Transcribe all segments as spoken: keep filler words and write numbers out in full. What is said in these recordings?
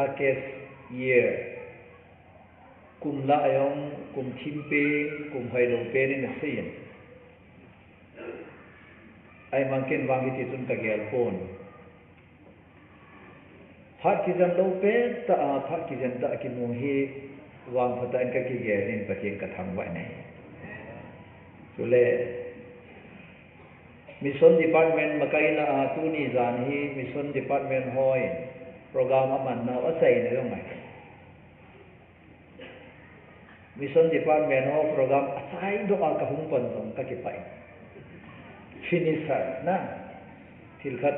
darkest year. Kum lah a jong, kum thim pen, kum hoilou pen in asei in. Ahivangin ken vang hiti chun kagel pon. Phat kijen lou pen tah a, phat kijen tah a kimu hi vangpha tah in kakigel in Pathen kathangvah in ahi. Chule, Mission Department makaina a tuni jan hi Mission Department hon program aman nau achaina jong ahi. Mission Department ho program achaidoh a kahung pan jong kakipah in. Finisher na. Thil khat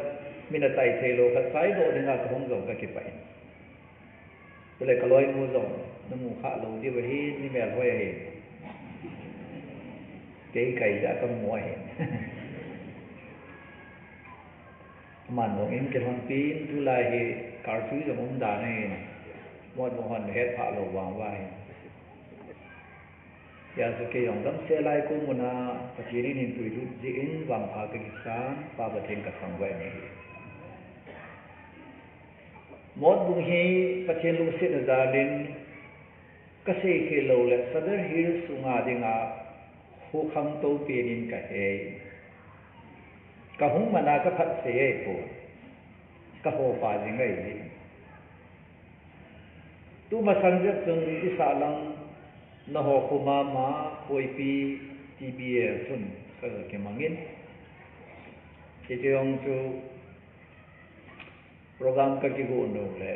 min achai theilou khat chaidoh dinga kahung jong kakipah in. Chule kaloinu jong, namu khalou diu ahi, namel hoi ahi. Kei kai ja kamu ahi. Aman jong in kilhonpi in, tulai hi curfew jong um dan ahin, Motbung hon hetphah lou vang uva ahin. Hijeh chun kei jong damsel lai kum muna Pathen in hinpuilut jeh in vangpha kakisan, Pa Pathen kathangvah in ahi. Motbung hi Pathen lungsetna jal in kasei khel lou le Sadar Hills sunga dinga kho khangtou pen in kahe. Kahung mana kaphatsei ahipoi. Kahopa jing ahi. Tumasang jep chun isah lang naho kho mama, Khoipi T B A chun kakimangin. Hiche jong chu program kakigon lou le.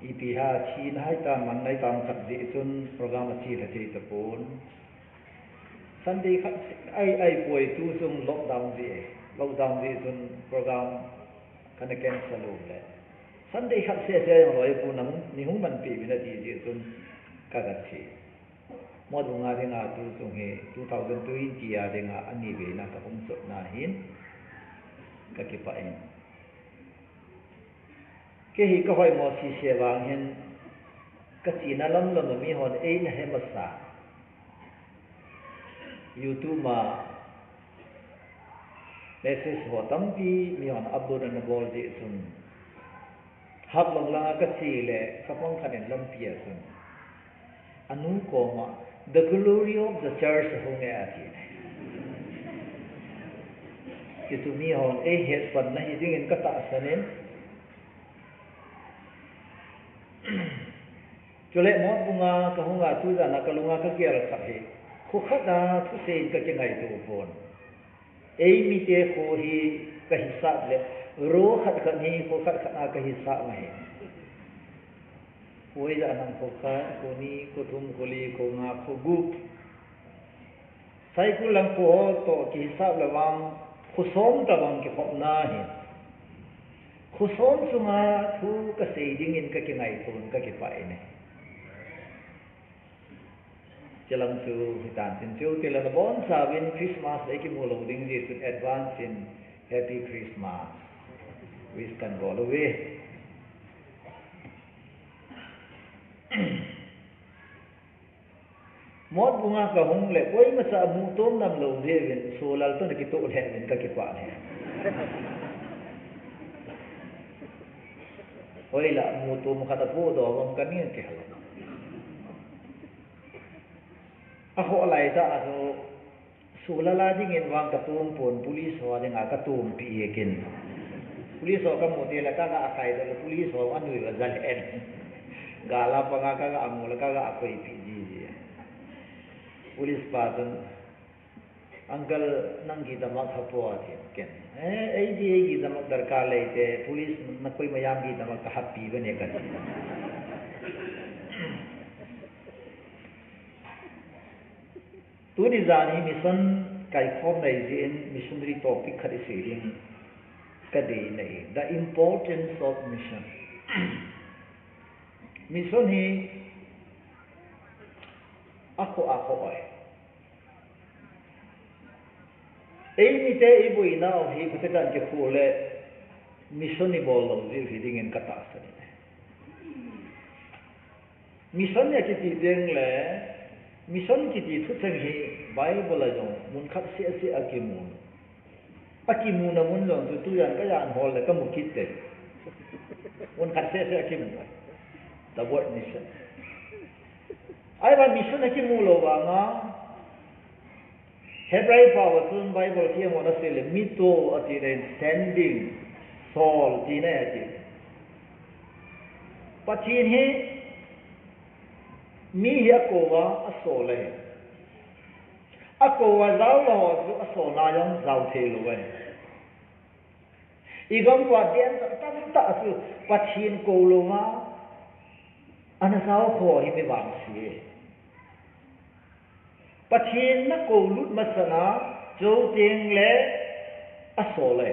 Ipi ham, thina hitam, manna hitam khat jeh chun program achil thei tapon. Sunday khat ahi, ahipoi tu chung lockdown jeh, lockdown jeh chun program kana cancel u le. Sunday khat sese jong loi pu na hung, nei hung manpi uvin ati jeh chun kaga che. Motbung a dinga tu chung hi two thousand twenty a dinga ani veina kahung chotna hin kakipah in. Kei hi kahoimo sese vang hin kachena lamlam a mihon eina he masa. YouTube a message ho tampi mihon upload ana bol jeh chun Haflong langa kache le chapang khat in lampi a chun anu koma, "The glory of the church ahung e," ati. Hichu mihon eihet pan na hi dingin katahsan in. Chule Motbung a kahung a tujan a kalunga kagel khat hi, kho khat a thusei in kakingaito pon. Eimite kho hi kahisap le, row khat khat hi kho khat khat a kahisap ahi. Kho ijat ham, kho khat, kho ni, kho thum, kho li, kho nga, kho gup. Saikul lang kho ho toh kihisap le vang, kho som tabang kikhopna ahi. Kho som chunga thu kasei dingin kakingaito in kakipah in ahi. Chulang chu hitan tin, chutile nabonchauvin Christmas eikimu lou ding jeh chun advance in Happy Christmas wish kahin bol uve. Motbung a kahung le, koimacha mutom nam lou jeh uvin, Solal toh nakitoh lheh uvin kakipah e. Hoilah mutom khat apohdoh uvem kanin kihal. Aho lai tah a chu, Solal a dingin vang katom pon, police ho a dinga katompi e kin. Police ho kamu tile kaga khai tile police ho anui va jal en. Gal a panga kaga mu le kaga khoipi jiji. Police pa chun, "Uncle, nang gidam a kha po," ati ken. "Eh, eidi, ei gidam darkar lei te, police na koima jam gidam a kahappi bou ne," kati. Tuni jan hi mission kaikhomna jeh in missionary topic khat isei ding kadei in ahi, the importance of mission. Mission hi akhoh akhoh ahi. Eimite iboinau hi khote chan kikhu le mission ibol lou jeh hi dingin katahsan in ahi. Mission akiti teng le, mission kiti thucheng hi Bible a jong mun khat seh seh a kimun. Akimuna mun jong chu tujan kajan hol le kamu kit e. Mun khat sese akimu. The word mission. Ahivang mission akimu lou vanga, Hebrai pao a chun Bible kiang hon asei le, mito ati le, standing, sol tina ati. Pathen hi mi hi akou a, asol ahi. Akou a jao lou ho chu asolna jong jao thei lou ahi. I gam uva den tamtah chu Pathen kou lou a ana jao ho hi mi vangse. Pathen na kou lut masang a, chuteng le asol e.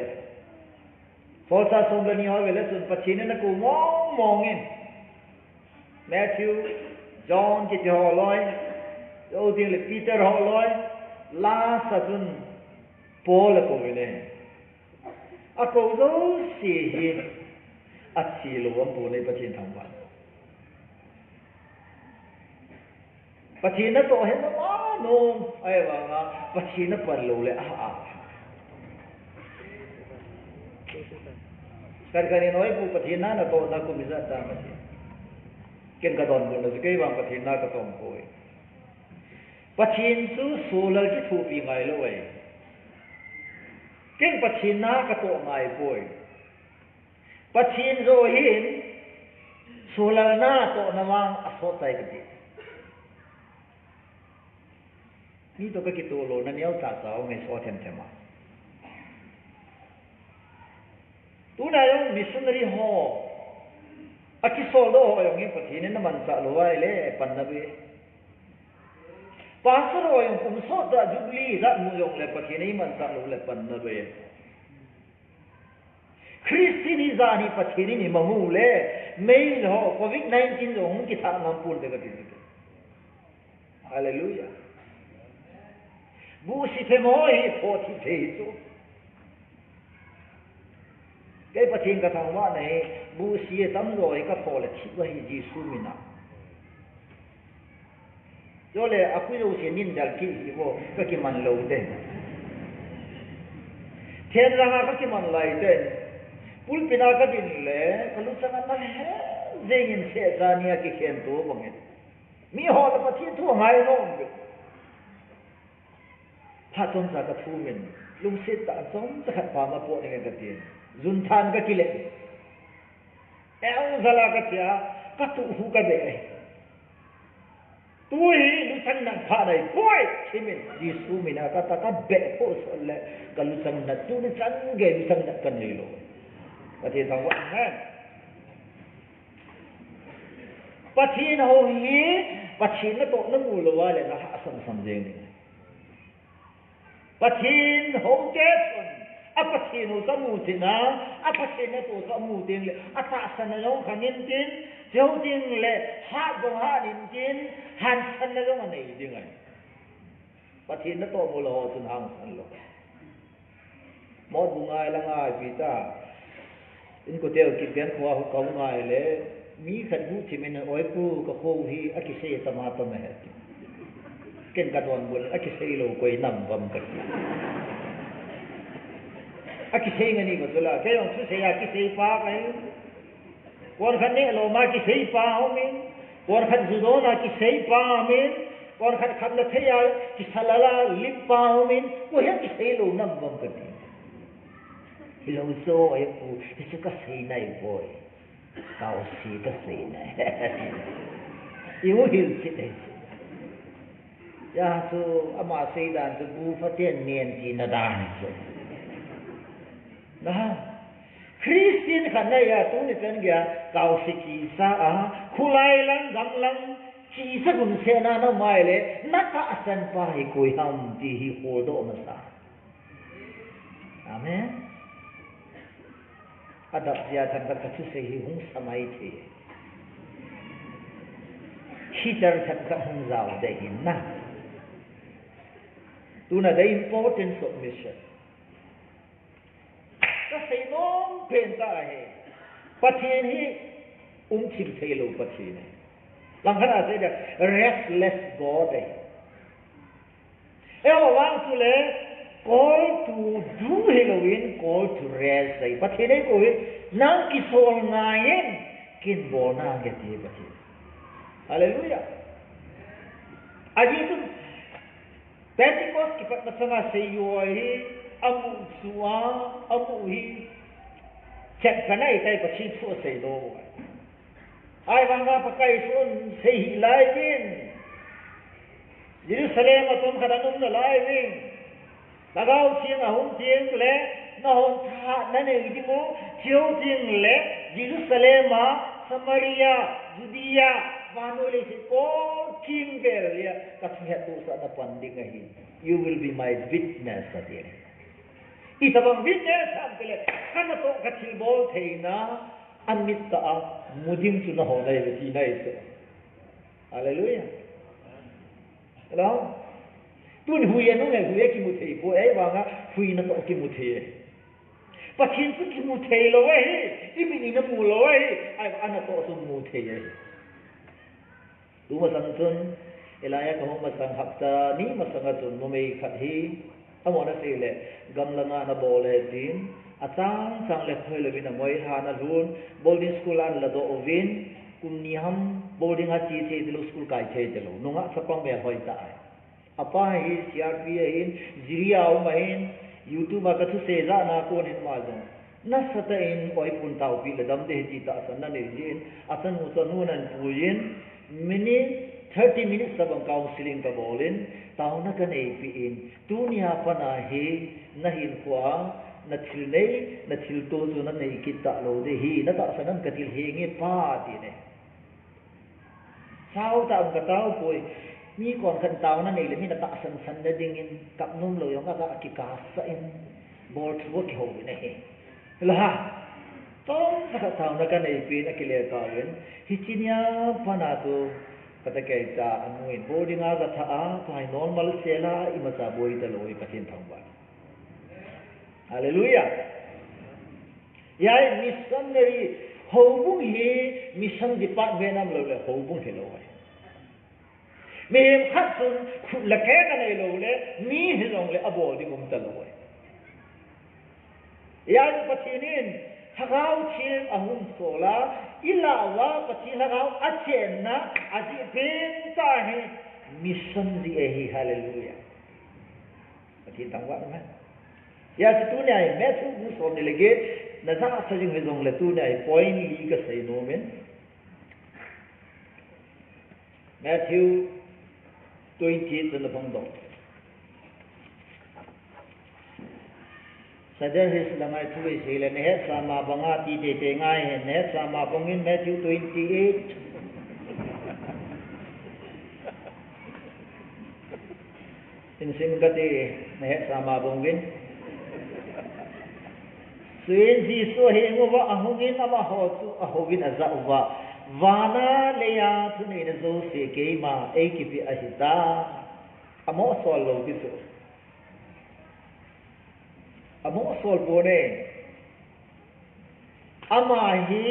Solchah som le ni ho vele chun Pathen in akou mong mong in. Matthew, John kiti ho loi, chuteng le Peter ho loi, last a chun Paul akou in e. Akou jouse hi athi lou ampoi, Pathen thangvah. Pathen natoh hi mama nom, ahivanga Pathen napan lou le a a. Khat khat in, oi pu, Pathen na natoh na kum ijat tam ati. Ken kadonbutna chu kei vang Pathen na katoh poi. Pathen chu solal kithopi ngai lou ahi. Ken Pathen na katoh ngai poi. Pathen joh hin solal natohna vang asot tai kati. Mi toh kakitoh louna neocha cha hung hi so them them a. Tuna jong missionary ho, akisoldoh ho jong hi Pathen in amanchah lou ahile panna be. Pastor ho jong kum sot a jubilee ijat mu jongle Pathen in imanchah lou le panna be. Christian ijat hi Pathen in imamu le, mei ho covid nineteen jong hung kithah ngam pon te kati chu. Hallelujah. Buhsi them ho hi pho thi thei chu. Kei Pathen kathangvahna hi, buhsi atamjo hi kapho le thi ahi Jesu mina. Chule, akui jouse nin dal kit hi vo, kakiman lou te. Thenlanga kakiman lai te. Pulpit a kadin le, kaluchang ana he, jengin sehcha nia kikhen to bangin. Miho le Pathen thu angai nom be. Phat chomcha kathumin, lungset tah a chomcha khat pam a pot ning kati. Junthan kakile. Eujala katia, katuh hu kabe. Tu hi luchang nat phat ahipoi, thimin, Jesu mina kata kabeh phoh sot le, kaluchang nat tuni chan gei luchang nat kanei lou. Pathen thangvah hen. Pathen ho hi, Pathen natoh namu lou a le nahahsam sam jeng ding. Pathen ho te chun, a Pathen ho chu amu tin a, a Pathen natoh chu amu teng le, atahsanna jong khang intin, chuteng le, hat jong hat intin, hangsanna jong anei ding ahi. Pathen natoh mu lou ho chun hangsan lou. Mot bu ngai la ngai pi ta. Inkote u kipen khua hu kau ngai le, mi khat hu thimin, oi pu, kakho hi akisei tama tama he. Ken kadonbut, akisei lou koi nam vam kati. Akisei ngai ni ko chu la, kei jong thusei a kisei pa kahi. Konkhat nehlom a kisei pa aumin, konkhat ju don a kisei pa aumin, konkhat khamna thei a kisalal a lim pa aumin, koi hi akisei lou nam vam kati. Hilou chu, oi pu, hichu kasei nai poi. Kaose kasei nai. I u hil chit ahi chu. Hijeh chun, ama seidan chu bu phaten nen tina dan chu. Na, Christian khat nahi a, tuni chan geiya, kaose kisa a, khulai lang, gam lang, kisa gun sena na mai le, natahsan pa hi koi ham ti hi holdoh masa. Amen. Adap jia themkhat kathusei hi hung sa mai thei. Hitia themkhat hung jao ding ahi na. Tuna the importance of mission. Kasei nom pen tah ahi. Pathen hi umthim thei lou Pathen ahi. Langkhat a asei dia, restless God ahi. Eiho vang chule, call to do hilouvin, call to rest ahi. Pathen in eikou hi, Nang kisol ngai in, kin bol nange ti Pathen. Hallelujah. Ajeh chu Pentecost kipat masanga seijuh hi, amu chu a, amu hi, chet kanei tai Pathen thu asei lou. Ahivanga Pakai chun sei hih lai in, Jerusalem a chomkhat ana um nalai uvin. Lhagao Theng ahung teng le, nahon thahat nanei diu, chuteng le, Jerusalem a, Samaria, Judea, vannoi leiset kolkim vel a, kathunget tohsah napan ding ahi. You will be my witness, ati. Itobang witness ham tile, kanatoh kathilbol theina, amit tah a, mu ding chu nahon ahi ve tina ahi chu. Hallelujah. Hello? Tun hui anung e, hui akimu thei poi, ahivanga hui natoh kimu thei e. Pathen chu kimu thei lou ahi, imit in amu lou ahi, ahivanga anatoh chu mu thei ahi. Tumasang chun, Elijah kahung masang hapta ni masanga chun numei khat hi, amahon asei le, gamlanga ana bol e tin, achang chang le khoilouvin amoi lhan alhun, boarding school a ana ladoh uvin, kum ni ham boarding a che thei talou, school kai thei talou, nungah chapang melhoi tah ahi. Apa hi C R P ahin, Jiri a um ahin, YouTube a kathusei jahna kon hin ama jong nasatah in oipun taopeh le dam ding ahi ti tahsan nanei jin, achanu chu anun ahin puiyin, minute, thirty minutes tabang counseling kabol in, taona kaneipeh in, tunia pat a hi nahinkhoa nathil nei, nathilto chu nanei kit talou ding ahi, natahsan ham kathil henge pa, atin e. Sao tah um katao poi. Mi kom khat taona nei le min atahsan san na dingin, kap nom lou jong aga kikasah in, bol thu akihouvin ahi. Hila ha. Chomcha khat taona kaneipeh in akile tauvin. Hiche nia pat a chu, Pakai cha amu in boarding a gatha a, tua hi normal sel a, imacha boi talou, Pathen thangvah. Hallelujah. Hijeh a missionary, houbung hi mission department aum lou le houbung hilou ahi. Mihem khat chun khut le keng anei lou le, mi hijongle abol ding um talou ahi. Hijeh a Pathen in Lhagao Theng ahung sol a, ilah uva Pathen Lhagao achenna ajeh pen tah hi mission jeh ahi, hallelujah. Pathen thangvah in. Hijeh a chu tunia hi Matthew bung somni le get, najahsa jing hijongle tunia hi point li kasei nom in. Matthew twenty-eight chun naphongdoh. Sudden Hills langa thu isei le, nahetsa ma banga ti teitei ngai hen, nahetsa ma bangin Matthew twenty-eight. Insim kati, nahetsa ma bangin. Chuin Jesu ahenguva ahungin amaho chu ahouvin ajah uva, vana leiya thuneina jouse keima eikipeh ahitai. Amohsol lou ti chu. Amohsol pon e. Ama hi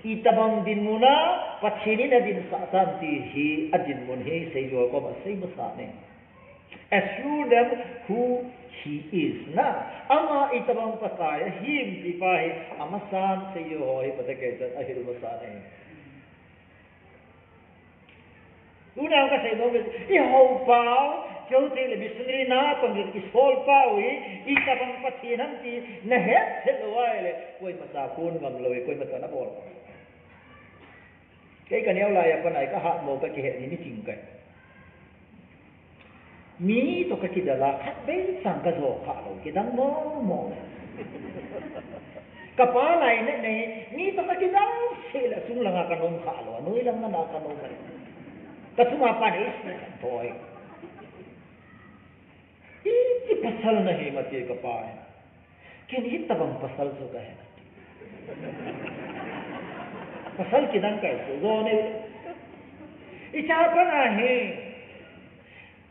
itobang dinmun a Pathen in adinsah tam ti hi adinmun hi seijou koma sei masa e. Assure them who he is. Na, ama itobang Pakai ahim ti pa hi amasan seijou ho hi Pakai chan ahil masa e. Tunia kasei nom le, ihou pau, chuteng le missionary na tong le isol pau hi, itobang Pathen ham ti nahet chet lou ahile, koima cha kon ngam lou, koima cha nabol. Kei kaneo laiya pat a kahatmo kakihet ni miching kai. Mi toh kakidal a, khat vei chan kajo kha lou, kidang mong mong. Kapa lainat nei, mi toh kakidal seh le, sung langa kanom kha lou, noi lang langa kanom le. Kachunga pat a nei seh le kathoi. Iti pasal nahim ati kapa in. Ken hitobang pasal chu kahe. Pasal kidang kahi chu, jo ne. Icha pat a hi.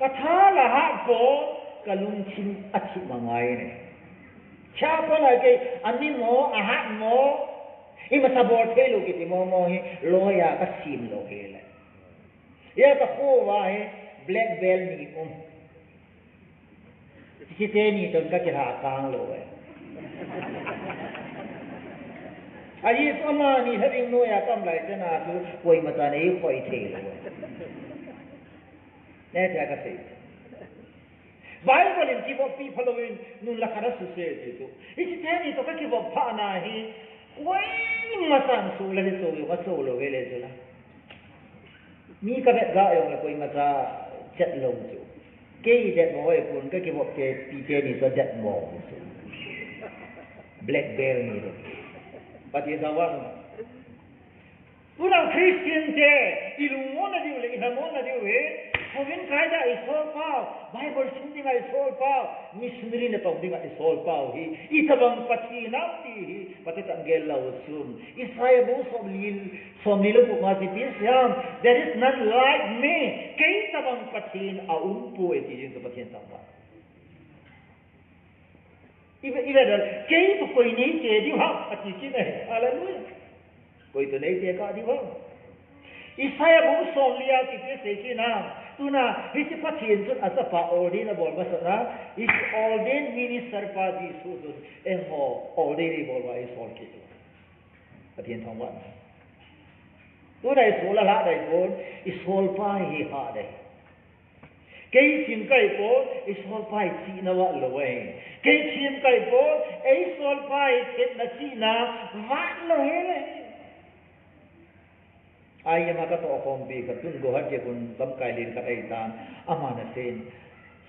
Katha la hat pon, kalungthim athi mangai ne. Cha pat a kei, ami mo, ahat mo. Ima sa bol thei lou kiti mo mo hi, loi a kasim lou hi le. Hia kakho uva hi black belt ni um. Hiche teni toh kakilha kang lou e. Ahi chu amani hering noiya kam lai chana chu koima chan eikhoi thei lou. Netia kasei. Bible in kivoppi phalouvin nunlakhat asuse ti chu. Hiche teni toh kakivop phana hi koima chan soh le hi soh jong asoh lou vele chula. Mi kavet ga jongle koima cha chat lou chu. Kei detmo hoi pon kakivop te pi teni toh detmo chu. Black belt ni toh. Pathen thangvah. Tuna Christian te, ilungmonna diu le, ilhamonna diu hi, houin kaida isol pau, Bible sim dinga isol pau, missionary natong dinga isol pau hi, itobang Pathen ham ti hi, Pathen in gel lou sun. Isaiah bung somli, somli le gup ma chu ipi asei ham, "There is none like me." Kei tobang Pathen aumpoi ti jing chu Pathen thangvah. Ive, ive dal, kei toh koi neite diu ham, ati kit ahi. Hallelujah. Koi toh neite kah diu ham. Isaiah bung somli a chu ipi asei kit ham. Tuna, hiche Pathen chun achapa ordain abol masat a, hiche ordained minister pa Jesu chun, eiho, ordain eibol uva eisol kit u. Pathen thangvah. Tuna isol alhah dai pon, isol pa hi hah dai. Kei thim kahi pon, eisolpa hi chihna vah lou ahi. Kei thim kahi pon, eisolpa hi themna chihna vah lou hel ahi. Ahi ama katoh khompi khat tun Guwahati a kon lamkai len khat ahitan, aman aseiyin,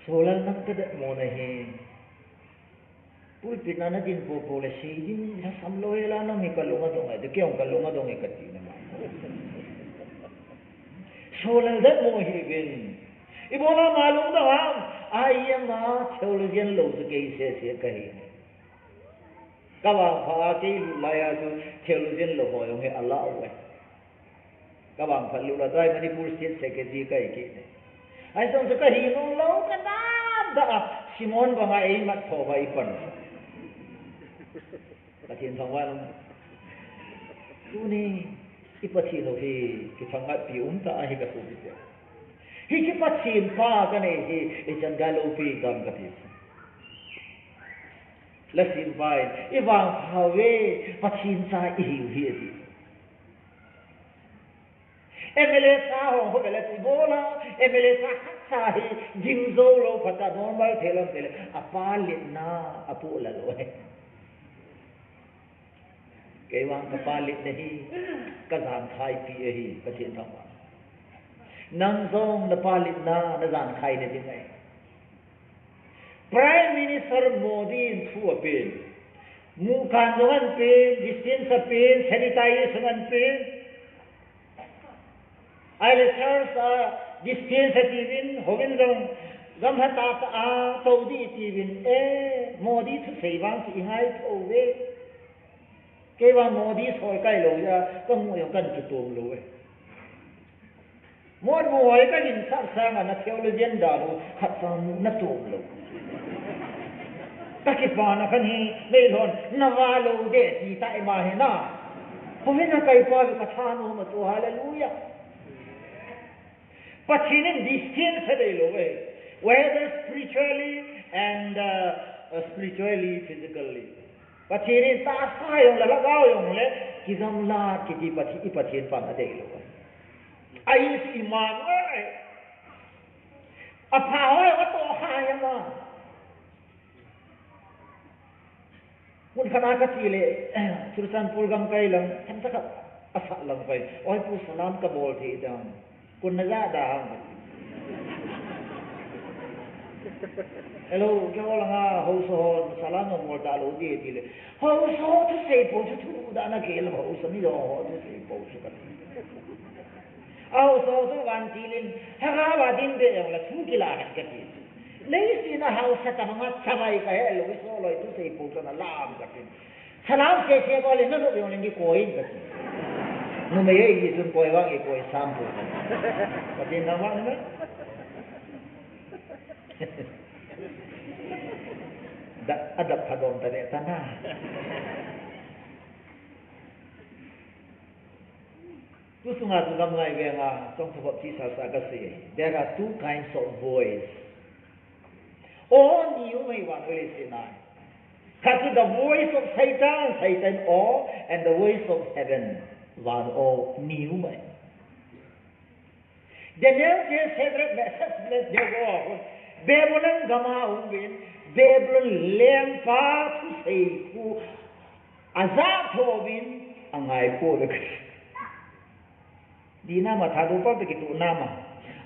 Solal nang kadet mo nahi. Pulpit a nadin popo le sei ding lhasam lou hela, nang hi kalung adong e, ti kei jong kalung adong e kati nama. Solal det mo hih uvin. Ibola ama lungdong ham, ahi ama theologian lou chu kei sese kahi. Kavangphat a kei lut laiya chu theologian lou ho jong hi alah u e. Kavangphat lut la tai Manipur State Secretary kahi kit e. Ahi jong chu kahi nom lou, kadah dah a, Simon banga eimat tho uva ipan. Pathen thangvah in. Tuni, i Pathen u hi, kithangvahpi umtah ahi kasopite. Hiche Pathen pa kanei hi, ichan gei loupi tam kati. Lhasim pa in, ivangphat uve, Pathen cha ihiu hi ati. M L A sa ho, ho M L A ti bola, M L A sa khat sa hi, gim jou lou, phatah normal thei lou tile, apa letna, apoh la lou ahi. Kei vang kapa letna hi, kajankhaipi ahi, Pathen thangvah. Nang jong napa letna, najankhai na ding ahi. Prime Minister Modi in thu apen. Mukan jong ahin pen, distance apen, sanitization ahin pen. Ahile church a distance atiuvin, houin jong gamla tah a tou ding atiuvin. Eh, Modi thusei vang chu ingaito uve. Kei vang Modi sol kai lou jeh a, kamu jong kahin kitom lou e. Modi mu hoi kahin sah sanga na theologian dan u khat sang natom lou. Kakipana khan hi, meilhon, nava lou de, ti tai ma hi na. Houin a kaipa ve kathanom a tu, hallelujah. Pathen in distance adei lou e. Whether spiritually and, uh, uh, spiritually, physically. Pathen in tahsa jong le lhagao jong le kigamlat kiti Pathen, i Pathen pan adei lou e. Ahi chu Immanuel ahi. Apha hoi atoh kha jeng a. Mun khat a kati le, Churachandpur gamkai lang, themcha khat asah lang pai. Oi pu, salam kabol thei dam. Kon naja da ham. Hello, keiho langa haosa hon salam abol talou ding tile. Haosa ho thusei pou chu thu da na kei la haosa mi ho thusei pou chu kati. Ahaosa ho chu vantil in, hera vadin be jong la thu kila khat kati. Leiset a haosa tabanga chavai kahe lou, isoloi thusei pou chu na lam kati. Salam sese bol in, nanop jong leng kikoi in kati. Numei ahi jeh chun koi vang kikoi sam pou. Pathen thangvah in. Da, adap phadom ta ve ta na. Tu sunga chu Lamngai venga, Chongthu Baptist Church a kasei. There are two kinds of boys. O ni umei vannoi leiset a. Khat chu the voice of Satan, Satan aw, and the voice of heaven, van aw, ni um ahi. Daniel te Shadrach, Meshach, Abednego aw, Babylon gam a um uvin, Babylon lengpa thusei khu ajah tho uvin, angai pouve. Dih nam a, Thadou pau toh kitoh nam a.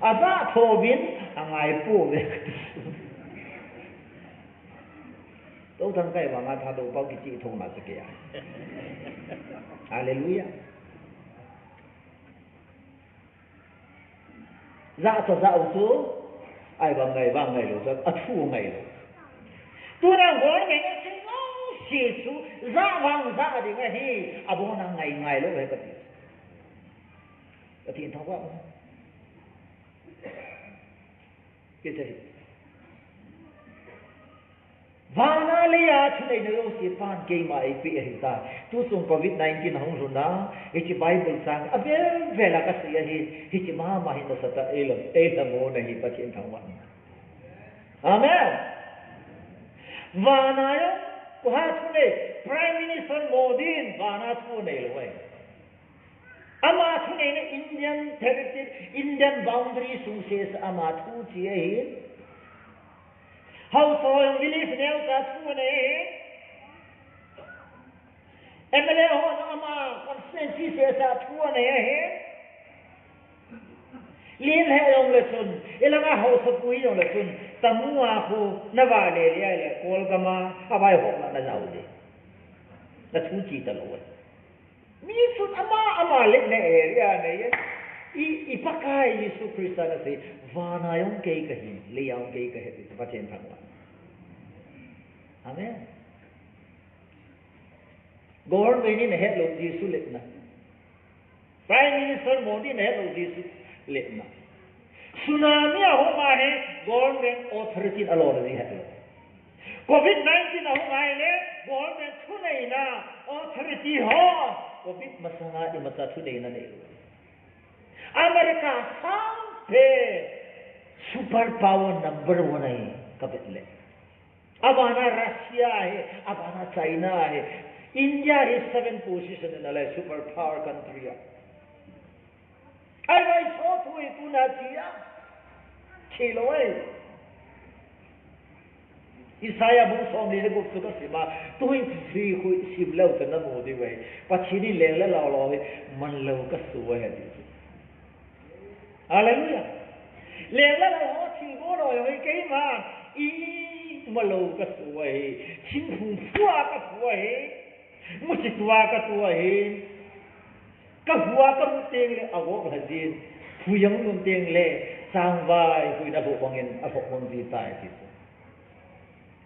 Ajah tho uvin, angai pouve. Tou thang kai vang a Thadou pau kichih thou na chu kei a. Hallelujah. Jah cha jah u chu, ahivang ngai vang ngai lou, athu ngai lou. Tuna government in asei jouse chu, jah vang jah ding ahi, abon a ngai ngai lou ahi kati. Pathen thangvah. Kei te. Van a lei a thuneina jouse Pa'n keima eipeh ahitai. Tuchung covid nineteen ahung lhun a, hiche Bible chang avel vel a kasei ahi, hiche mama hi nasatah a eilhang, eilhang u ahi, Pathen thangvah. Amen. Van a jong, koi a thunei, Prime Minister Modi in van a thu anei lou ahi. Ama thuneina Indian territory, Indian boundary sung seh seh a ama thu che ahi. Haosa ho jong village neocha thu anei ahi. M L A ho jong ama constituency seh seh a thu anei ahi. Len he jong le chun, ilang a haosapu hi jong le chun, Tamu a khu na vaile le ahile, Kolgam a, avaihopna na jao ding. Na thu che talou ahi. Mi chun ama, ama letna area anei e. I, i Pakai Jesu Christa in asei, van a jong kei kahi, lei a jong kei kahi, ti Pathen thangvah. Amen. Government in ahet lou Jesu letna. Prime Minister Modi in ahet lou Jesu letna. Tsunami ahung a hi government authority in alona ding ahet lou. Covid nineteen ahung a ahile government thuneina authority ho. Covid masanga imacha thuneina nei lou. America sangpen super power number one ahi kavet le. Abana Russia ahi, abana China ahi. India hi seven position in alai super power country a. Ahivang soh thu hi tuna che a. Che lou ahi. Isaiah bung somli le gup chu kasim a. Tuhin hiche khu isim leu chun namu diu ahi. Pathen in leng le lou lou hi man lou kasoh ahi ati chu. Hallelujah. Leng le lou ho thilbol lou hi keima. Ima lou kasoh ahi. Thingphung phua kaphu ahi. Muchi tua katua hi. Kahua kamu teng le avop lha jin. Phu jong um teng le changvai huina lhoh bangin alhoh bang ji tai ti chu.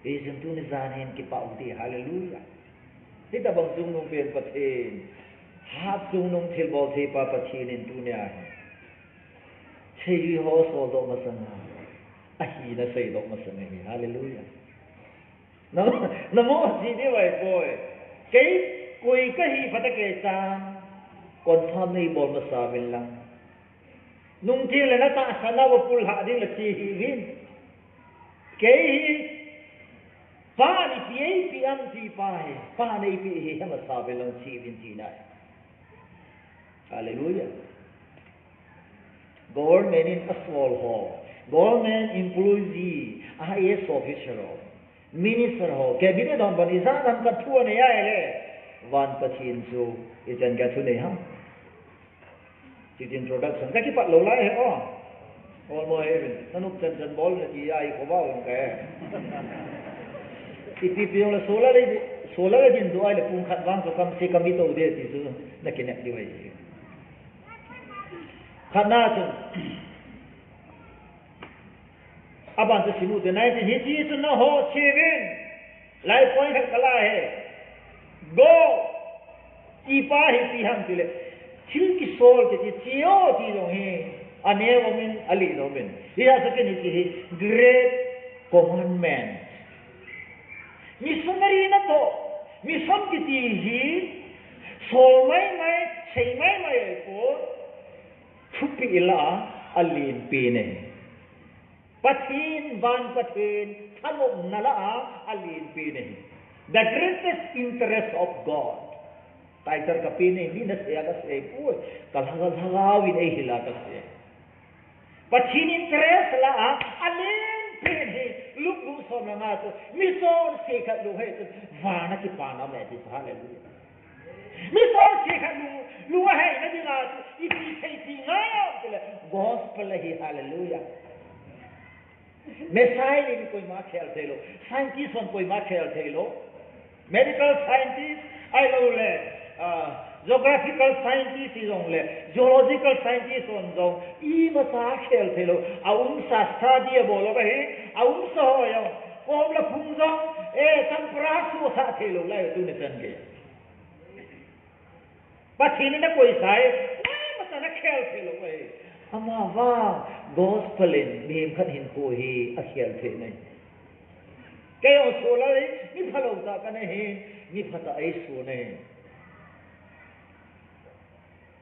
Hijeh chun tuni jan hin kipah u hite, hallelujah. Hitobang chungnung pen Pathen, hat chungnung thilbol thei pa Pathen in tunia hi seijui ho soldoh masang a, ahina seidoh masang ahi, hallelujah. Na, namo ji diu ahipoi. Kei koi kahi phatah kei chan confirm neibol masa uvin lang. Nungteng le natahsan a va pul lhah ding le che hih uvin. Kei hi Pa'n ipi eipeh ham ti pa hi, Pa'n eipeh hi hemasa uvin lang che uvin tina ahi. Hallelujah. Government in asol ho, government employee, I A S officer ho, minister ho, cabinet hon ban ijat ham khat thu anei ahile, van Pathen chu ichan geiya thu nei ham. Chuti introduction kakipat lou lai hi o. Olmo hevin, nanop chan chan bol nati a ikhovah uvin kahe. Ipi pi jong le solar le, solar le din doh ahile pung khat vang chu kam se kam ito ding ti chu nakinep diu ahi. Khatna chun, aban chu sim u te nai ti hi ti chu naho chevin. Lai point khat kala he. Go. Ti pa hi ipi ham tile, thil kisol kiti che o ti jong hi, aneo umin, alen umin. Hia chu kei in hiche hi Great Commandment. Missionary natoh, mission kiti hi, sol maimai, sei maimai ahipoi, thupeh lah a alen pen ahi. Pathen, van Pathen, thanopna lah a alen pen ahi. The greatest interest of God. Title kapen e, mi nasei a kasei poi. Ka lhagao, lhagao in eihil a kasei. Pathen interest lah a, alen pen hi, Luke bung som le nga chu, mi chonse khat lung ahei chun, van a kipana um e ti chu, hallelujah. Mi chonse khat lung, lung aheina dinga chu, ipi thei ti ngai am tile, gospel ahi, hallelujah. Missile in koima khel thei lou. Scientist hon koima khel thei lou. Medical scientist, ahilouleh, ah, geographical scientist hijongleh, geological scientist hon jong, imacha khel thei lou. A umsa study abol lou ahi, a umsa ho jong, kom le phung jong, eh, champra suhsah thei lou lai tuni chan gei. Pathen in akoisa e, imacha akhel thei lou e. Amavang gospel in mihem khat hinkho hi akhel thei nai. Kei jong solar hi, mi phalou tah kana hi, mi phatah eisun e.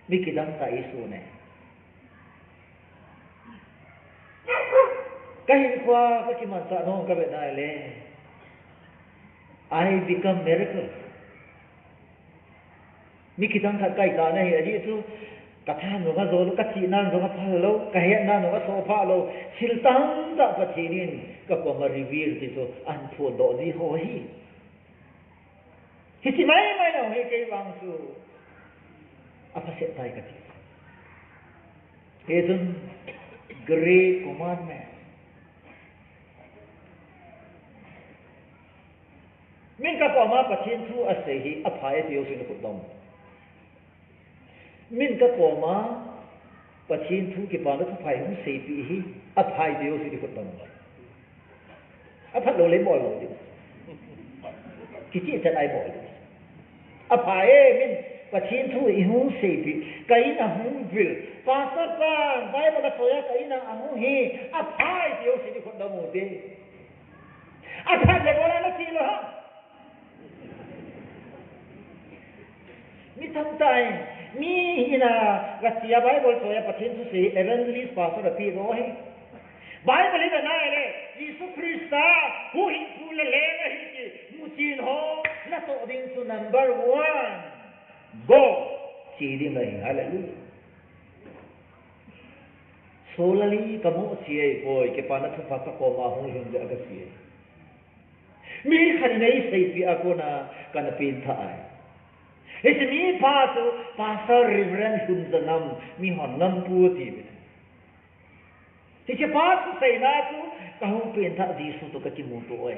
Mi kidang tah eisun e. Ka hinkho a, ka kimanchah nom kavet nai le. I become miracle. Mi kidang khat kahi tah nahi, ajeh chu, ka than jong ajou lou, ka chihnan jong aphal lou, ka hetnan jong asoh phah lou, thil tamtah Pathen in ka koma reveal ti chu ahin phondoh ji ho ahi. Hiche maimai jong hi kei vang chu aphaset tai kati. Hichun great commandment. Min ka koma Pathen thu asei hi apha e ti jouse in khut dom. Min ka koma Pathen thu kipana thupha hung seipeh hi apha e ti jouse in khut dom. Aphat lou le bol lou ding. Kicheh chan a ibol ding. Apha e, min Pathen thu ihung seipeh, ka in a hung vil. Pastor pan, Bible asoi a ka in a ahung hi, apha e ti jouse in khut dom u te. Aphat le bol a nati lou ham. Mi tamtah in, mi in a, gache a Bible soi a Pathen thusei evangelist pastor api lou ahi. Bible hi ve nai le, Jesu Christa, huhhingpu le leng ahi ti, muchen ho, natoh ding chu number one. Go! Che ding ahi, hallelujah. Solar hi kamu che ahipoi, kipana thupha ka koma hung lhun jeh a kache ahi. Mi khat in eiseipeh a kona kana pengthah ahi. Hiche mi pa chu Pastor Reverend Lhunjanam, mihon Ngampu ati uve. Hiche pa thuseina chu kahung pengthah Jesu toh kakimuto e.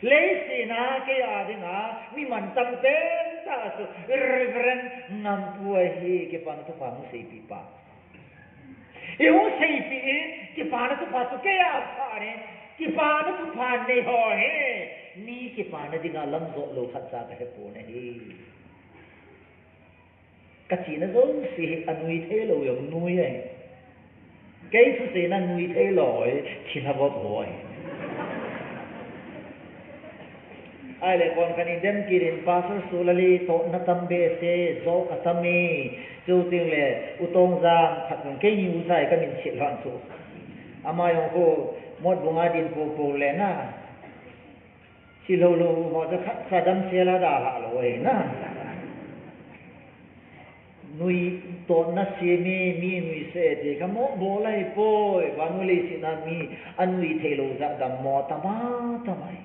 Leiset a kei a dinga mi mantam pentah chu Reverend Ngampu ahi, kipana thupha hung seipeh pa. Ihung seipeh in, kipana thupha chu kei a apha e, kipana thupha nei ho hi, mi kipana dinga lam jot lou khatcha kahepon ahi. Kachena jouse hi anui theilou jong nui ahi. Kei thuseina nui theilou hi, thilha vop ho ahi. Ahile, kon khat in dem kit in, Pastor Sulali, tohna tam behseh, joh katam e, chuteng le, U Tongjang, khat jong keini u jai kamin chet lhon chu. Ama jong khu, Motbung a din poupou le na. Chilou lou, ho chu khatcha damsel a dalhah lou ahi na. Nui tohna sem e, mi nuisat e ti kha mo bol ahipoi, vannoi leiset a mi anui theilou jat dammo tama tama ahi.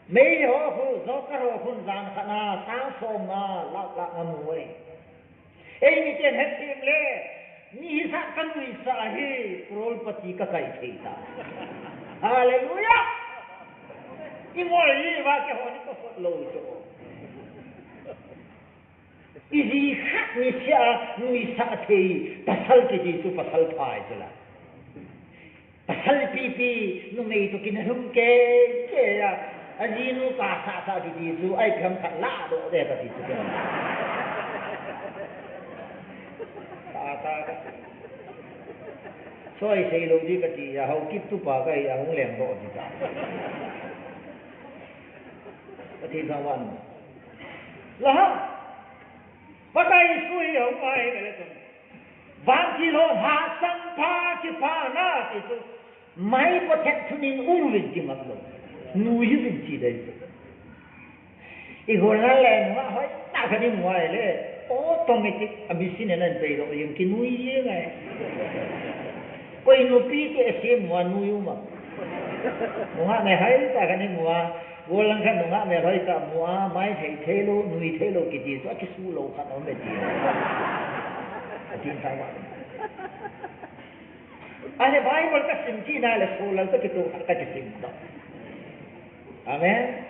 Mei ho khu, joker ho khun jan khat na, sang somnga, lakh lakh amu e. Eimiten hethem le, mi hisah kanuisah hi, crorepati kakai thei ta. Hallelujah! Ingol jiuva keiho ni kasot lou chu. Iji khat niseh a nuisah thei, pasal kiti chu pasal pha ahi chu la. Pasal pipi, numei toh kinalhum kei kei a, ajinu kasah sah kiti chu, ipi ham khat ladoh de kati chu kei. Kasah ka. Soi seilou di kati a, Haokip tupa kahi a, hung lengdoh di ta. Kati sa wan. Laha. Pakai Jesu hi hung ahi vele chun. Vantil ho lhasam pa kipana ti chu. Mai pothet thunin uvin kingap lou. Nui hi vin chi dai. I gol ngal le nungah hoitah khat i mu a le, automatic a machine in ahin pei doh jeng, kinui jeng ahi. Koi nupi te a sem mu a nui um a. Nungah mel hoitah khat i mu a, gol lang khat nungah mel hoitah mu a, mai thei thei lou, nui thei lou kiti chu, akisu lou khat um e ti. Atin tah va. Ahile Bible ka sim kit na le, solal toh kitoh khat ka kisim doh. Amen.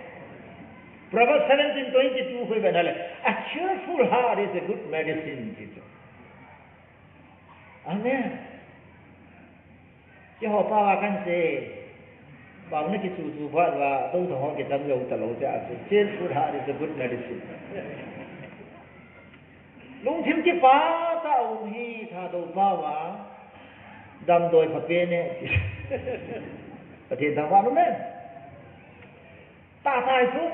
Proverbs seventeen twenty-two khu i vet na le, "A cheerful heart is a good medicine," ti chu. Amen. Keiho pao a kan sei, pao na kichu chu phat uva, tou thong ho kichang jou talou tia chu. Cheerful heart is a good medicine. Lungthim kipah tah a um hi Thadou pao a, damdoi pha pen e. Pathen thangvah in um hen. Tah tah chu.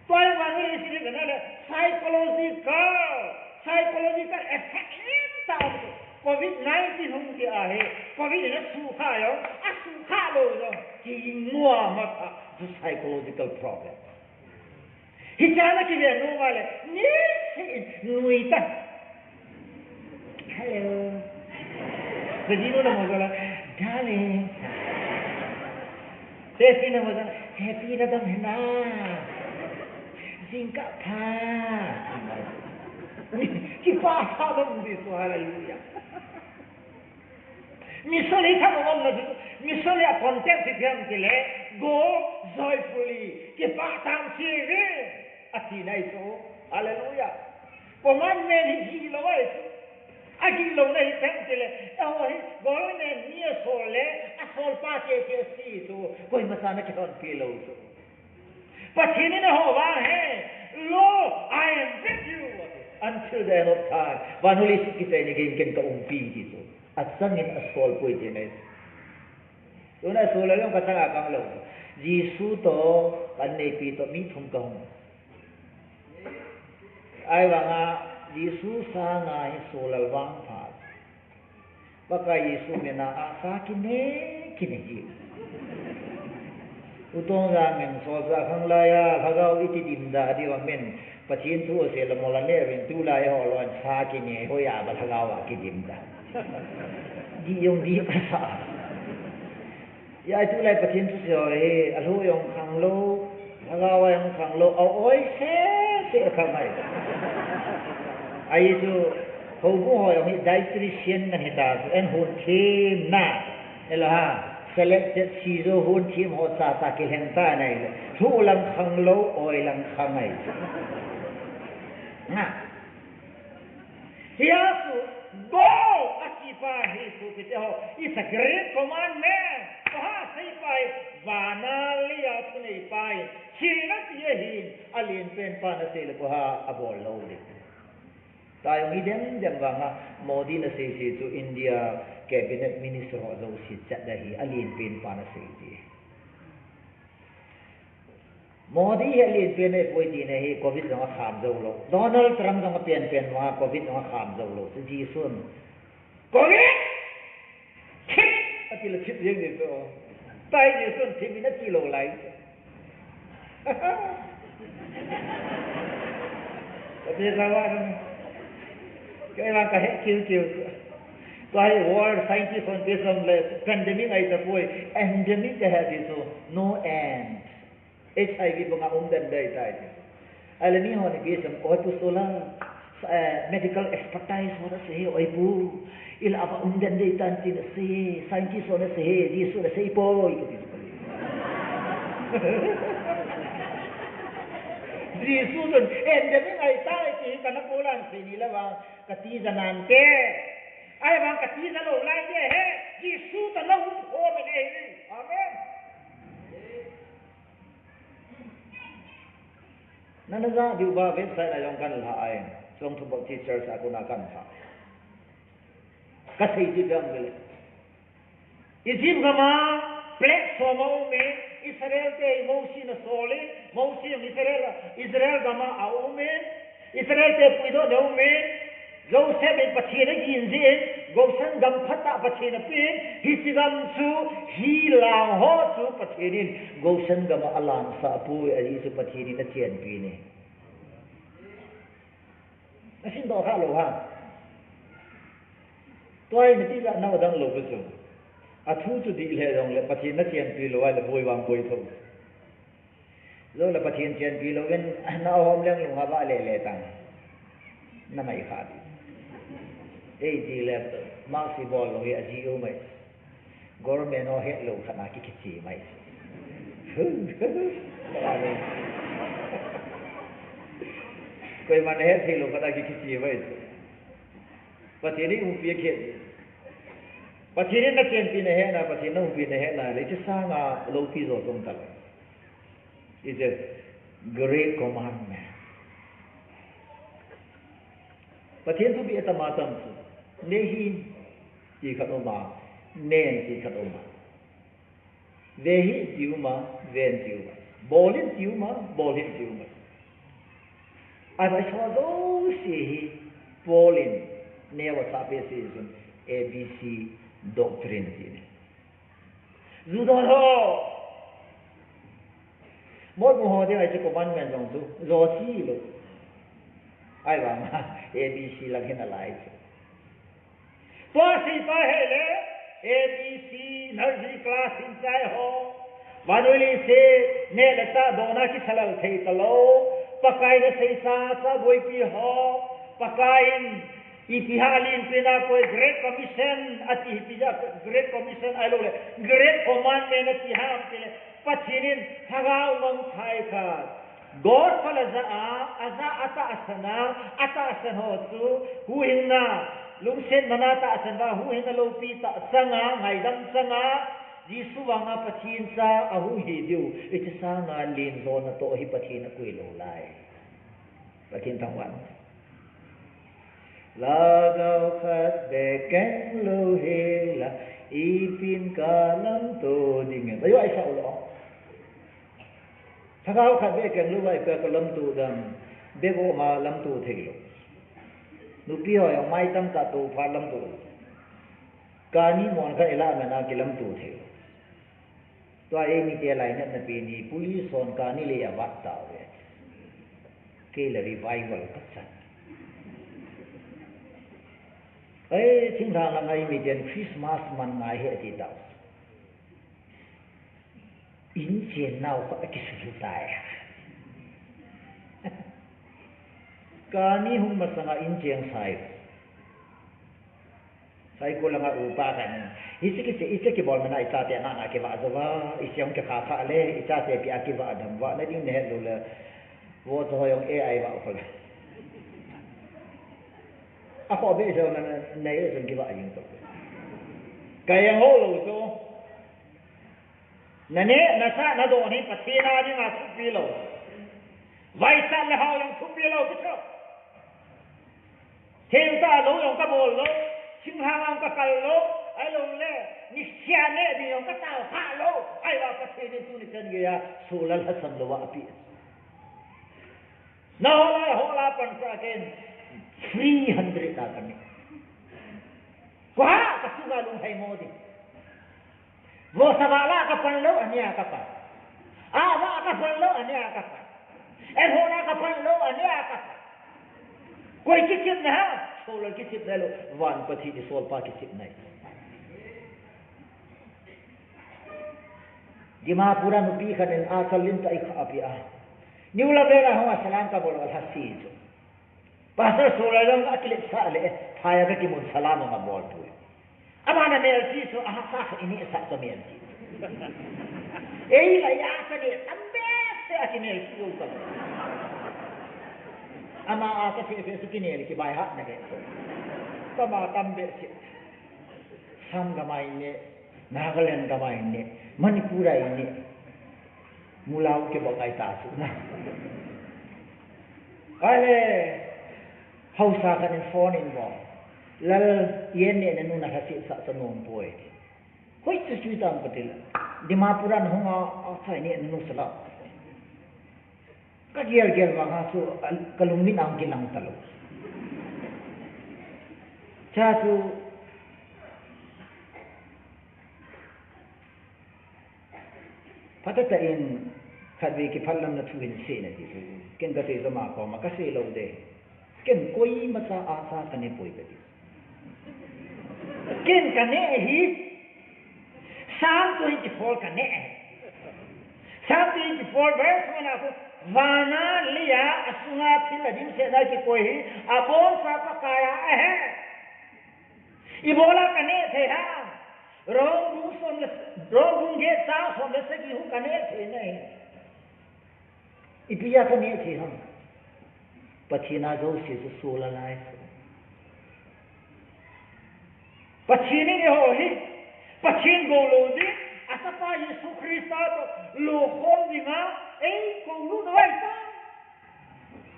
Tua hi vang hi isi kana le psychological, psychological effect in tah um chu. Covid nineteen hung ti ahi. Covid in asukha jong, asukha lou jong, kingua masa chu psychological problem. Hichea na kiven nom a le, niseh in nui tan. Hello. Kajinu na mo jala, darling. Sesi na mo jala, happy na dam hena. Jingkah pha. Kipah tah dam di so, hallelujah. Mission hi thang a um na chu, mission hi a context hi ipi ham tile, go joyfully, kipah tah in che uvin, ati na ahi chu. Hallelujah. Commandment hi gih lou ahi chu. Agih louna hi ipi ham tile, eiho hi government mi asol le, asolpa cheh cheh ase chu, koima chan akilhonpi lou chu. Pathen in eiho vang hi, "Lo, I am with you until the end of time." Van hol Jesu Christa in, "Ken, ken ka umpi," ti chu. Achangin asol poi tina ahi. Tuna asol le jong kachang a ka um lou. Jesu toh, ka inneipi toh, mi thum ka hung. Ahivanga Jesu sanga hi solal vangpha. Pakai Jesu mina a sa kine, kine hi. U Tongjang in solchah khang laiya, lhagao iti dimda diu amen. Pathen thu asei le mol ane uvin, tulai ho lon sa kine, hoiya ba lhagao a kidim da. Dih jong dih kasa. Hijeh a tulai Pathen thusei ho hi, alhu jong khang lou, lhagao a jong khang lou, a-oi seh seh khang ahi. Ahi chu, houbung ho jong hi dietitian na hita chu, en hon them na. Ela ha, selected season hon them ho cha cha kilhen ta na ahile. Lhu lang khang lou, oi lang khang ahi chu. Na. Hijeh a chu, go, ati pa hi chu kiti ho, it's a great commandment. Koiha asei pa hi, vana leiya thunei pa hi, hiche na ti ahin, alen pen pa na sei le koiha abol lou le. Tua jong hi dem dem vanga, Modi na sei sei chu India cabinet minister ho jouse chat da hi, alen pen pa na sei ti. Modi hi alen pen ahipoi tina hi, Covid jong akham jou lou. Donald Trump jong apen pen vanga Covid jong akham jou lou. Chu Jesun, "Covid! Thip!" ati le thip jeng ding chu. Tua hi Jesun thip in ati lou lai. Kati sa wa na. Kei vang ka he kiu kiu. Tua hi world scientist hon pi sam le pandemic ahi tapoi. Endemic ka he ti chu. No end. H I V banga um den dei tai ti. Ahile mi hon ipi asei em, "Oi pu, solar, eh, medical expertise hon asei hi, oi pu. Ilah a um den dei tan tin asei hi, scientist hon asei hi, Jesun asei poi," kati. Jesun, endemic ahi tai ti hi kana kou lang sei ni le vang, kati ja nante. Ahivang kati ja lou lai te he, Jesu toh na um khom in ahi. Amen. Nana ja diu ba website a jong kan la ai. Chongthu Baptist Church a kona kan pha. Ka sei ji dam le. Egypt gam a plague som a um e, Israel te Mose in asol e, Mose in Israel, Israel gam a aum e, Israel te puidoh na um e, Joseph Joseph in Pathen agin jeh in, Goshen gam phatah Pathen apen, hiche gam chu, hi lang ho chu Pathen in, Goshen gam a alangsah poi, ajeh chu Pathen in achenpi ne. Asin doh kha lou ha. Tua hi natijat nau adang lou pi chu. Athu chu dih le jong le, Pathen in achenpi lou ahile boi vang boi tho. Jong le Pathen chenpi louvin, na hom leng lung hava le le tang. Na mai kha di. Ei ti le, Mark si bol lou hi aji u mai. Government ho het lou khat na ki kichi mai. Koiman het thei lou khat na ki kichi mai. Pathen in umpi a khet. Pathen in na chenpi na hena, Pathen in na umpi na hena, le hiche sanga loupi jo tong talou. It's a great commandment. Pathen thupeh atam atam chu. Nei hih in ti khat um a, nei in ti khat um a. Ve hih in ti um a, ve in ti um a. Bol hih in ti um a, bol hih in ti um a. Ahivang hicheho jouse hi Paul in neo a chah peh seh chun A B C doctrine ti ne. Ju don ho. Mol mu ho ding ahi chu commandment jong chu. Jo chi lou. Ahivang A B C lang hin alai chu. Tua seipa hi le A B C nursery class in chai ho. Vanui leiset neh le chah dona kisalal thei talou. Pakai in asei cha cha boipi ho. Pakai in Ipi ham alen pen a koi Great Commission ati hi, ipi jeh a Great Commission ahilou le Great Commandment ati ham ti le, Pathen in lhagao mangthah khat, gospel ajah a, ajah a atahsan a, atahsan ho chu huhhingna, lungset man a tahsan uva, huhhingna loupi tah chang a, ngaidam chang a, Jesu vang a Pathen cha ahung hi diu, hiche sanga len jona toh hi Pathen akoi lou lai. Pathen thangvah. Lhagao khat beh kenglou hela, ipin kalamto ding em. Ayo, aisa u lou. Lhagao khat beh kenglou a ipi a kalamto dam. Beh ko ma lamto thei lou. Nupi ho jong maitam kah to phat lamto lou. Kani mon khat ilah man a kilamto thei lou. Tua eimite lainatna pen hi, police hon kani lei avat tauve. Kei le revival kachan. Ei, thinglhang langa eimiten Christmas man ngai hi ati tau. Inchen nau khat akisutlut tai. Kani hung masanga inchen sai. Saikul langa upa khat in, hiche kiche, hiche kibol man a ichate nana kivah jou uva, hiche hung kikha kha le, ichate ipi a kivah dam uva, nading nahet lou le, vo chu hoi hung e ai vah u kha le. Akhoh beh jou na, na, na e jong kivah jing to. Ka jeng ho lou chu. Naneh, nasah, nadon hi Pathen a dinga thupi lou. Vaichat le hao jong thupi lou kiti. Thei tah lou jong kabol lou, thinglhang jong kakal lou, ahilou le, niseh a neh ding jong katao kha lou, ahivang Pathen in tuni chan geiya, solar lhasam louva apeh. Naho lai, ho la pansah ken, three hundred a kaneh. Koi ha, kasunga lunghei mo ding. Vohsa vah la kapan lou, ania kapan. Avah kapan lou, ania kapan. Eihon a kapan lou, ania kapan. Koi kichepna ham? Solar kichepna lou, van Pathen isolpa kichepna ahi. Dimapur a nupi khat in achal lim tah ikha apeh a. New Lamreng a hung a salam kabol a lhase chu. Pastor Solar jong akiletsah le, phai a kakimun salam jong abol poi. Aman amelchih chu, aha, sa khat ineh sah chu amelchih. Ei, la ya sa neh, tam behseh a kimelchih u ka. Ama a kasei seh chu kinel kibaihat na ve. Kama tam behseh. Assam gam a ineh, Nagaland gam a ineh, Manipur a ineh. Mulao kibol ngai ta chu na. Ahile, haosa khat in phone in bol. Lal, i neh nanu na lhase sah chu anom poi. Hoi chu chu tam ka ti le. Dimapur a nahung a, a chai neh nanu sala. Kagel gel vang a chu, a, kalungmit a hung kilang talou. Cha chu phatah in khatvei kiphatlamna thu hin sei in ati chu. Ken kasei chu ama koma kasei lou ding. Ken koimacha acha kanepoi kati. Ken kaneh hi. Psalm twenty-four kaneh. Psalm twenty-four verse one a khu, vana leiya asunga thil adimsetna kikoi hi aboncha Pakai a ahi. Ibola kaneh thei ham? Rom bung som le, Rom bung get chang som le sagi khu kaneh thei nai. Ipi a kaneh thei ham? Pathen a jouse chu sola lai. Pathen in eiho hi, Pathen gou lou ding, achapa Jesu Christa toh lokhom dinga eikou lut uva ahitai.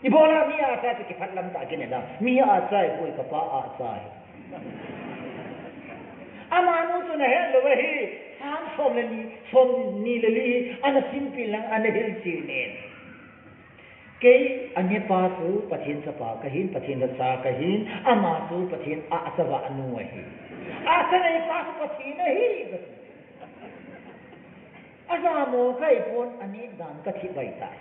Ibola mi acha chu kiphatlam tah a kinei ding. Mi acha ahipoi, kapa acha ahi. Amanu chu nahet lou ahi, Psalm som le ni, som ni le li, ana simpil lang, ana hilchen in. Kei anepa chu Pathen chapa kahin, Pathen lhacha kahin, ama chu Pathen ahcha vahnu ahi. Ahcha neipa chu Pathen ahi. Ajamo kahi pon, aneh dan kathi bai tai.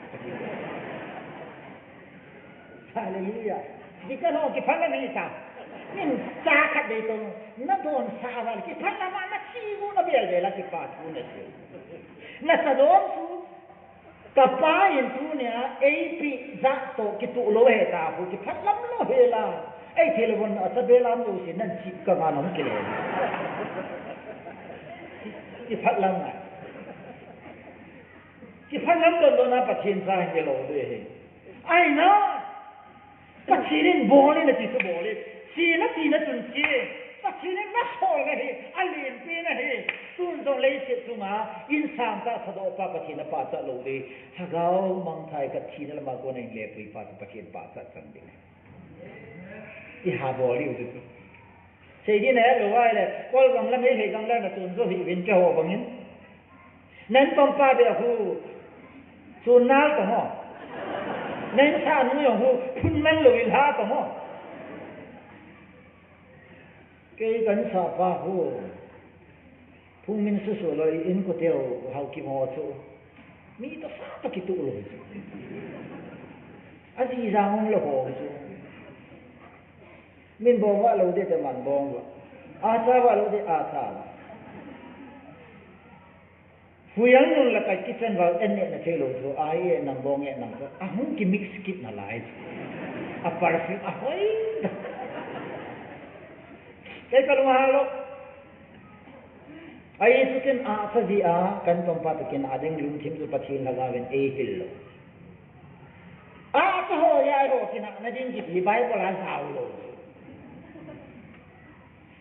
Hallelujah. Deacon ho kiphatlam hih tan. Min cha khat dei tong, nadonsah uva le kiphatlam a nachi u nabel bel a kipa thu nasei. Nacha don chu, kapa in tunia eipeh jat toh kitoh lou ahi ta khu, kiphatlam lou hel a. Eithei lou vang acha belam jouse nan chip kanga nahung kile. Kiphatlam ngai. Kiphatlam don don a Pathen cha hilou ding ahi. Ahi na. Pathen in bol in ati chu bol in. Chena tina chun che. Pathen in nasol nahi. Alenpen ahi. Tun jong leiset chunga insang tah sadoh pa Pathen a pachat lou ding. Lhagao mangthah khat thina lama kona hin lepui pa chu Pathen pachat chan ding. Iha bol diu chu. Sei ding nahet lou ahile, Kol gamla Meitei gamla natun jo hih uvin keiho bangin. Nain pampa beh khu, chun nal tong o. Nain sah nu jong khu, phun man louvin lha tong o. Kei kain sahpa khu, phung min susu lou in koteu hao kimu chu. Mi toh sa toh kitoh lou chu. Aji jang um lou ho chu. Min bong uva lou ding te man bong uva. Acha uva lou ding acha uva. Huiang nun la kai kitchen val en ne na thei lou chu, ai e nang bong e nang chu. Ahung ki mix kit nalai chu. A perfume ahoi. Kei kalung ahal lou. Ahi chu ken acha jeh a, kain pampa toh ken ading lungthim chu Pathen lhagao in eihil lou. Acha ho jeh a eiho kinahna ding kiti Bible a jao lou.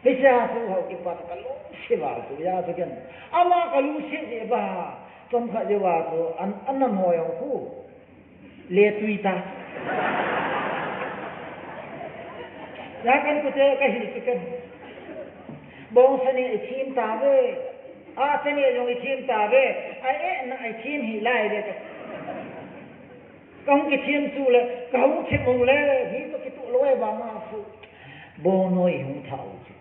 Hiche a chu hao kipa toh kalungset val chu, hijeh chun ken ama kalungset jeh a ba, chomkhat jeh uva chu an, an nam ho jong khu. Letui ta. Hijeh a kain kote kahil chu ken. Bong sa ne ithem tauve. Acha ne jong ithem tauve. A eh na ithem hih lai ve. Kahung kithem chu le, kahung them u le, mi toh kitoh lou e vang a chu. Bongnoi hung thah u chu.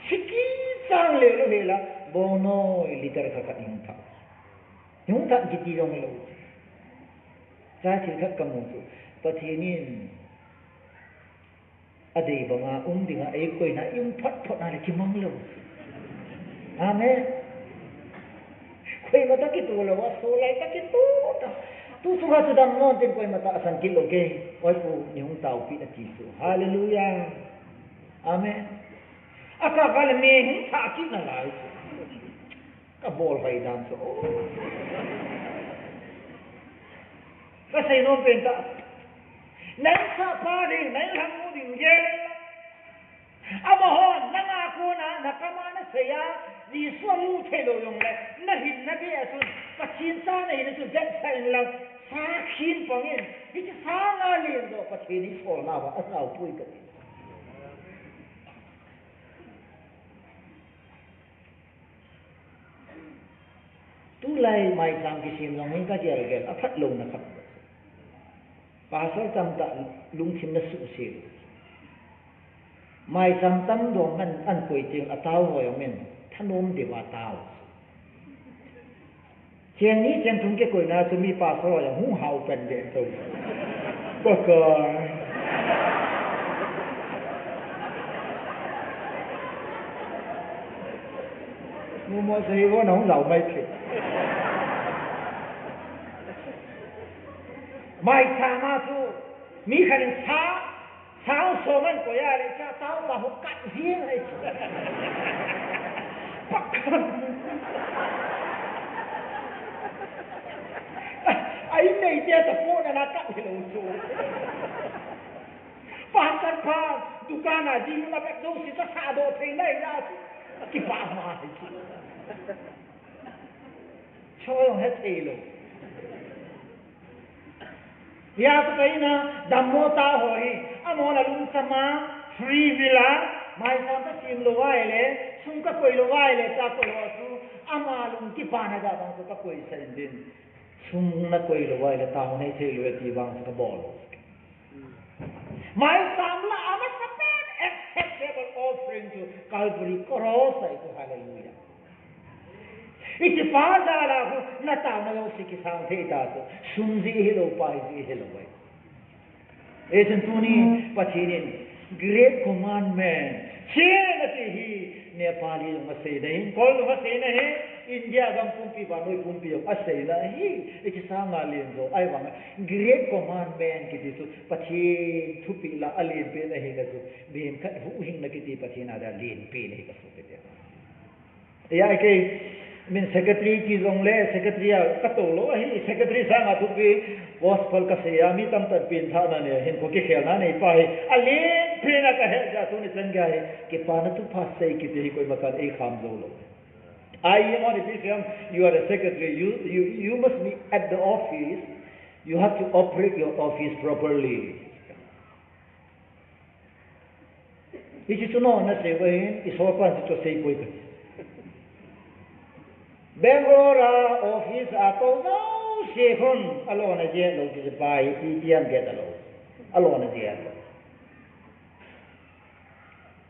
Siki chang le lou hel a, bongnoi liter khat khat hung thah. Hung thah kiti jong lou. Cha thil khat kamu chu. Pathen in adei banga um dinga eikoina i um phot phot na le kimang lou. Amen. Koima toh kitoh lou a, solal toh kitoh ta. Tu chunga chu dammo tin koima toh asan kit lou kei. Oi pu, nei hung taopi ati chu. Hallelujah. Amen. Akah kah le mi hung thah kit nalai chu. Kabol hoi dan chu. Kasei nom pen tah. Nang sahpa ding, nang lhang u ding gel. Amaho, nanga kona, nakam a nasei a, Jesu amu thei lou jong le, nahin nabeh a chun, Pathen cha nahin a chun, vetsah in lang, sa khin pang in, hiche sanga len joh Pathen in solna uva, ajao poi kati. Tulai maicham kisem jong hi kagel gel, aphat louna khat. Pastor tamtah lungthim nasuhset. Maicham tam dong an, an koi ting a tao ho jong in, thanom deuh a tao. Cheng ni cheng thum kikoina chu mi pastor ho jong hung hao pen deh to. Pakai. Mumo sei vo na hung lau mai phi. Maicham a chu mi khat in sa Sao so man ko ya le cha tao pa ho kat jing ai. Pakam. Ai nei te ta po na na kat hi lo chu. Pa kat pa dukan a jing na bek do si ta sa do thei nai na. Ki pa ma hi chu. Cho he thei lo. Hia chu kaina dammo ta ho hi, amahon alungchama free will a, maicham kasim lou ahile, sum kakoi lou ahile, cha koi ho chu, ama lung kipana ja bang chu kakoi sah in tin. Sum nakoi lou ahile, taona hithei lou e ti bang chu kabol lou. Maicham la a masapen acceptable offering chu Calvary Cross ahi chu, hallelujah. Ikipa jal a khu nataona jouse kisang thei ta chu. Sum jeh hilou, pai jeh hilou ahi. Hichun tuni Pathen in Great Commandment, Chen ati hi Nepali jong asei nahi, Kol jong asei nahi, India gam pumpi, vannoi pumpi jong asei nahi. Ikisang a len jo ahi vang. Great Commandment kiti chu Pathen thupeh la alen pen ahi na chu. Len khat huhhingna kiti Pathen a dia len pen ahi kasu kiti. Ya, kei, min secretary ti jong le, secretary a katou lou ahi, secretary sanga thupi, gospel kasei a, mi tamtah pen thana nei, hin ko kikhelna nei pa hi, alen pen a kahe ja tuni chan gei hi, kipana thupha sei kiti hi koima khat eikham jou lou. I am on the P C M, you are a secretary, you, you, you must be at the office, you have to operate your office properly. Hiche chu nona sei uva hin, i sopan chu sei poi kati. Bangalore a office a tou jouse khun, alona jeh lou ti pa hi, P T M get alou. Alona jeh lou.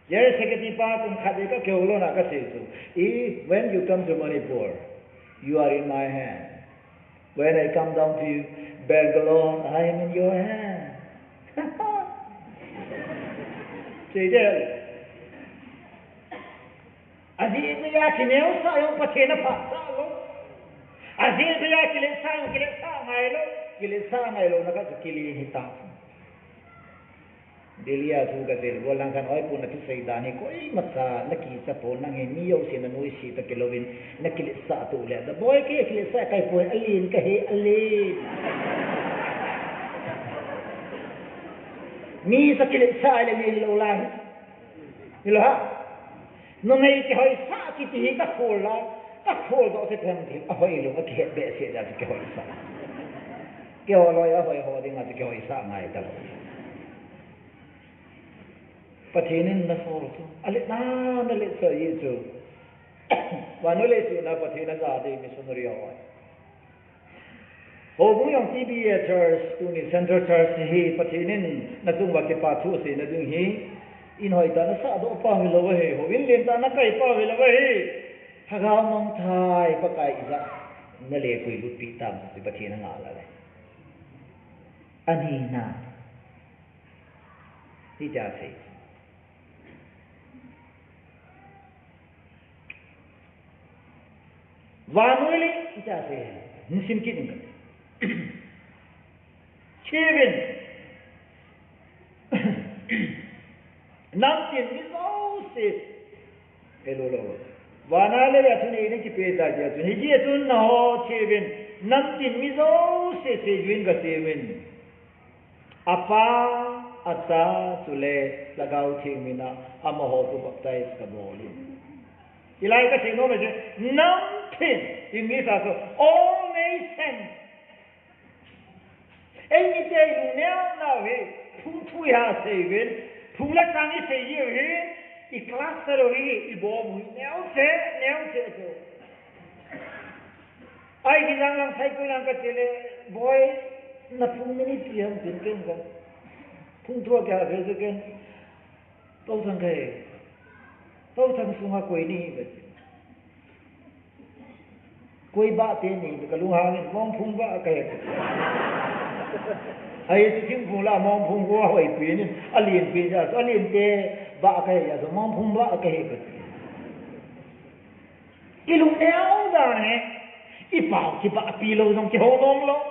Jeh secretary pa chun khat vei kakihou lona kasei chu. If, when you come to Manipur, you are in my hand. When I come down to you, Bangalore, I am in your hand. Sei de. Ajeh chu a kineosah jong Pathen aphasah lou. Ajeh chu a kiletsah jong kiletsah ngai lou. Kiletsah ngai louna khat chu kilen hita. Delhi a thu kasei le, golang khan oi pu na thusei dan hi koimacha nakicha pon, nang hi mi jousen nanuisat ta kilou vin, nakiletsah tu le, da boi kei kiletsah kai poi, alen kahi, alen. Mi sa kiletsah le mi lou lai. Hilou ham. Numei kihoisah kiti hi kakhol la, kakhol doh se phem thil, ahoi lou, akihet behseh jeh a chu kihoisah. Kihol loi, ahoi ho ding a chu kihoisah ngai talou. Pathen in nasol chu, alet na, nalet chu, ahi chu. Vannoi leiset a Pathen aja ding missionary ho. Houbung jong T B A Church, tuni Central Church hi Pathen in nachung uva kipa thu aseina ding hi, in hoitah a nasahdoh pau hilou ahi, houin lentah a nakai pau hilou ahi, lhagao mangthai Pakai ijat nale koi lutpi tam ti Pathen angah lale. Anina. Hitia asei. Vannoi le, hitia asei. Hin sim kit inge. Chevin. Namtin mi jouse. Hello, hello. Vana le ya chun eina kipe ta dia chun. Hijeh chun nangho chevin. Namtin mi jouse seijui in gaseijui in. Apa, Acha, chule Lhagao Theng mina amaho chu baptize kabol in. Hilai kasei nom e chu, namtin, English a chu, all nations. Eimite ilungneo nau hi, phung thu iha seijui in, phung le chang isei jiu hi, i class fellow hi, ibom u hi, neocha, neocha chu. Ai, kijang lang sai koi lang kati le, boi, naphung minute ijat ham tin ken ka. Phung thu a kya ve chu ken. Touthang kahe. Touthang sunga koi nahi kati. Koi bah te nahi, kalunghang in, Mongphung bah kahe. Ahi chu thingphung la Mongphung kho a hoipi in, alen pi ja, alen te bah kahe ja, Mongphung bah kahe kati. Ilung neo dan hi, ipao kibahpi lou jong kihou nom lou.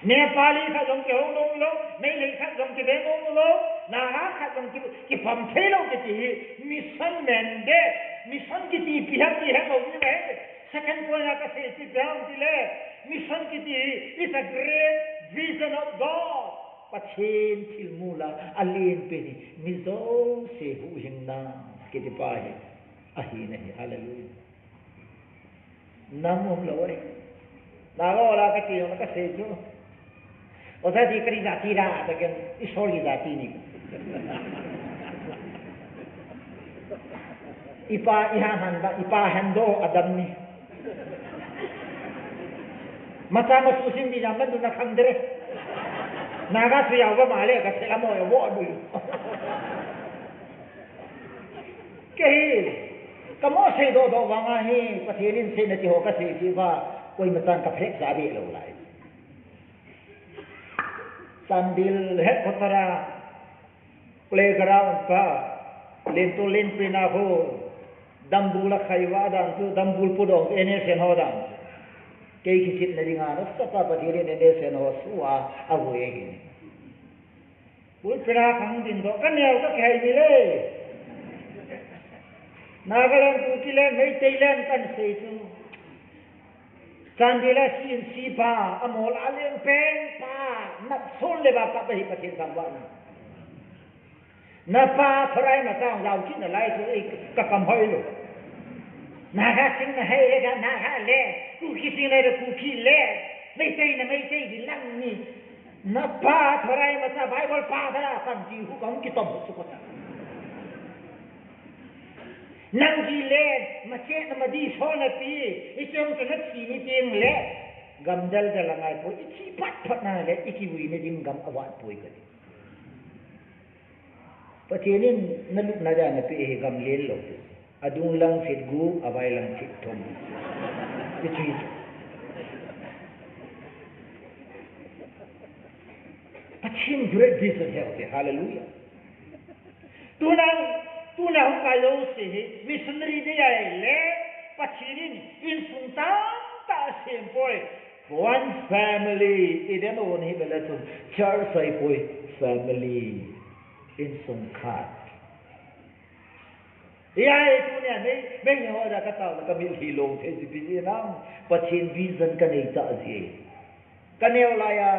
Nepali khat jong kihou nom lou, Meitei khat jong kive nom lou, Naga khat jong ki, kipam thei lou kiti hi, mission mandate, mission kiti ipi ham ti helou ding ahi. Second point a kasei chu ipi ham tile, mission kiti hi, it's a great vision of God. Pathen thilmu la, alen pen hi, mi jouse huhhingna, kiti pa hi. Ahi nahi, hallelujah. Nam um lou ahi. Naga la kati, kasei chu. Oja ji kari jati ra, taken, Ishwar ki jati ni. Ipa, iha han ba, ipa hando Adam ni. Macha masusim di jam bandu na khang dere. Naga chu yau ba male, kasei la mo yo bo du. Kei hi, kamo sei doh doh vang ahi, Pathen in seina ti ho kasei ji va, koima chan kaphek ja deh lou lai. Chandel headquarter a, playground pa, lentol lenpen a ho, dambul akhai va dan chu, dambul podong chu, N S N ho dan chu. Kei kichepna dinga, nasatah a Pathen in N S N ho sua, avui ahi. Pulpit a kahung ding doh, kaneo kakihai ni le. Nagaland, Kukiland, Meiteiland kasei chu. Chandel a C N C pa, amol a lengpen pa, nat sol le ba pa hi Pathen thangvahna. Napa thorai masa jao kit nalai chu, ei, kakam hoi lou. Naga sing nahai le, Naga le, Kuki sing nahai le, Kuki le, Meitei na Meitei di lang ni. Napa thorai masa Bible pa thara kam ti hu kam kitom hu sukot. Nang gi le, mache na madi so na pi, ichong chu nathi ni ting le. Gam dal dal angai poi, ithi phat phat na le, ikivuina ding gam avat poi kati. Pathen in nalupna dia napeh hi gam lel lou. Adung lang feet gup, avai lang feet thum. Hichu hi. Pathen great vision hi ahi, hallelujah. Tuna, tuna hung kai jouse hi, missionary dei ahile, Pathen in insung tamtah asem poi. One family, idem a von hi bela chun, church ahipoi, family, insung khat. Hiya, tunia, mei, mei, ho da katao, kamil hi long thei ji pi ji nam, Pathen vision kanei tah ji. Kaneo laiya,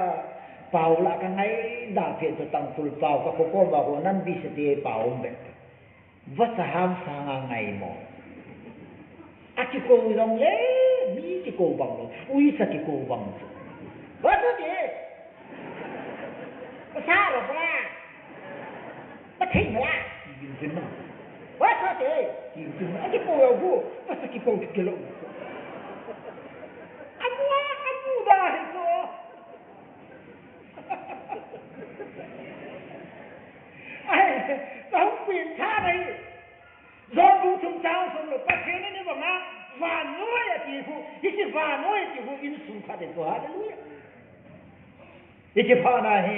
pao la kangai da phe chu Tangkhul pao, kakho kom a ho nam bi se te pao um be. Vacha ham sanga ngai mo. Akikou jong le, mi kikou bang lou, uicha kikou bang chu. Vacha te. Vacha lo pala. Vacha mala. Kin tin na. Vacha te. Kin tin na. Akikou jong bu. Vacha kikou kilo. Amu, amu da he ko. Ai, kahung pin tha nai. John bung thum chang som le, Pathen in eibanga vannoi ati khu, hiche vannoi ati khu insung khat ahi chu, hallelujah. Hiche phat na hi,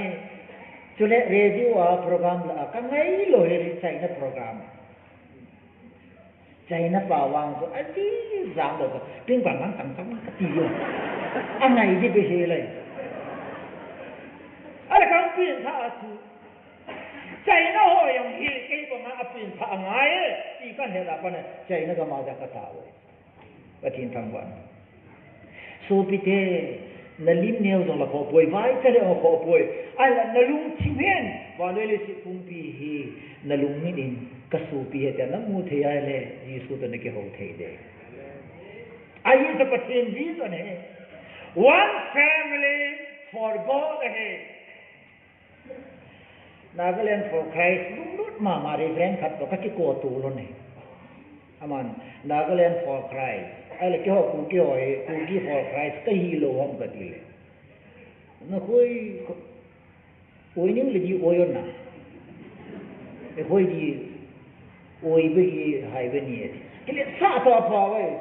chule radio a program la, kangai lou hi China program. China pa vang chu, aji jang lou chu, ping bang bang tang tang kati lou. Angai di be he lai. Ala kahung pin tha a chu. China ho jong hi, kei banga apin pha angai e, ti kahet a pat a, China gam a dia katao e. Pathen thangvah. Sopite, nalim neo jong la khoh poi, vaicha le jong khoh poi. Ahinla nalungthim hen, vannoi leiset pumpi hi, nalungthim in, kasopi ahi tia namu thei ahile, Jesu toh nakihou thei ding. Ahi chu Pathen vision ahi. One family for God ahi. Nagaland for Christ, lunglut mama Reverend khat toh kakikoh to lou ne. Aman, Nagaland for Christ. Ahile keiho Kuki ho hi, Kuki for Christ kahi lou ham kati le. Nakhoi, oi ning le di oi on na. E Hoi di, oi bagi, hai bani ati. Kile sa to pa wai.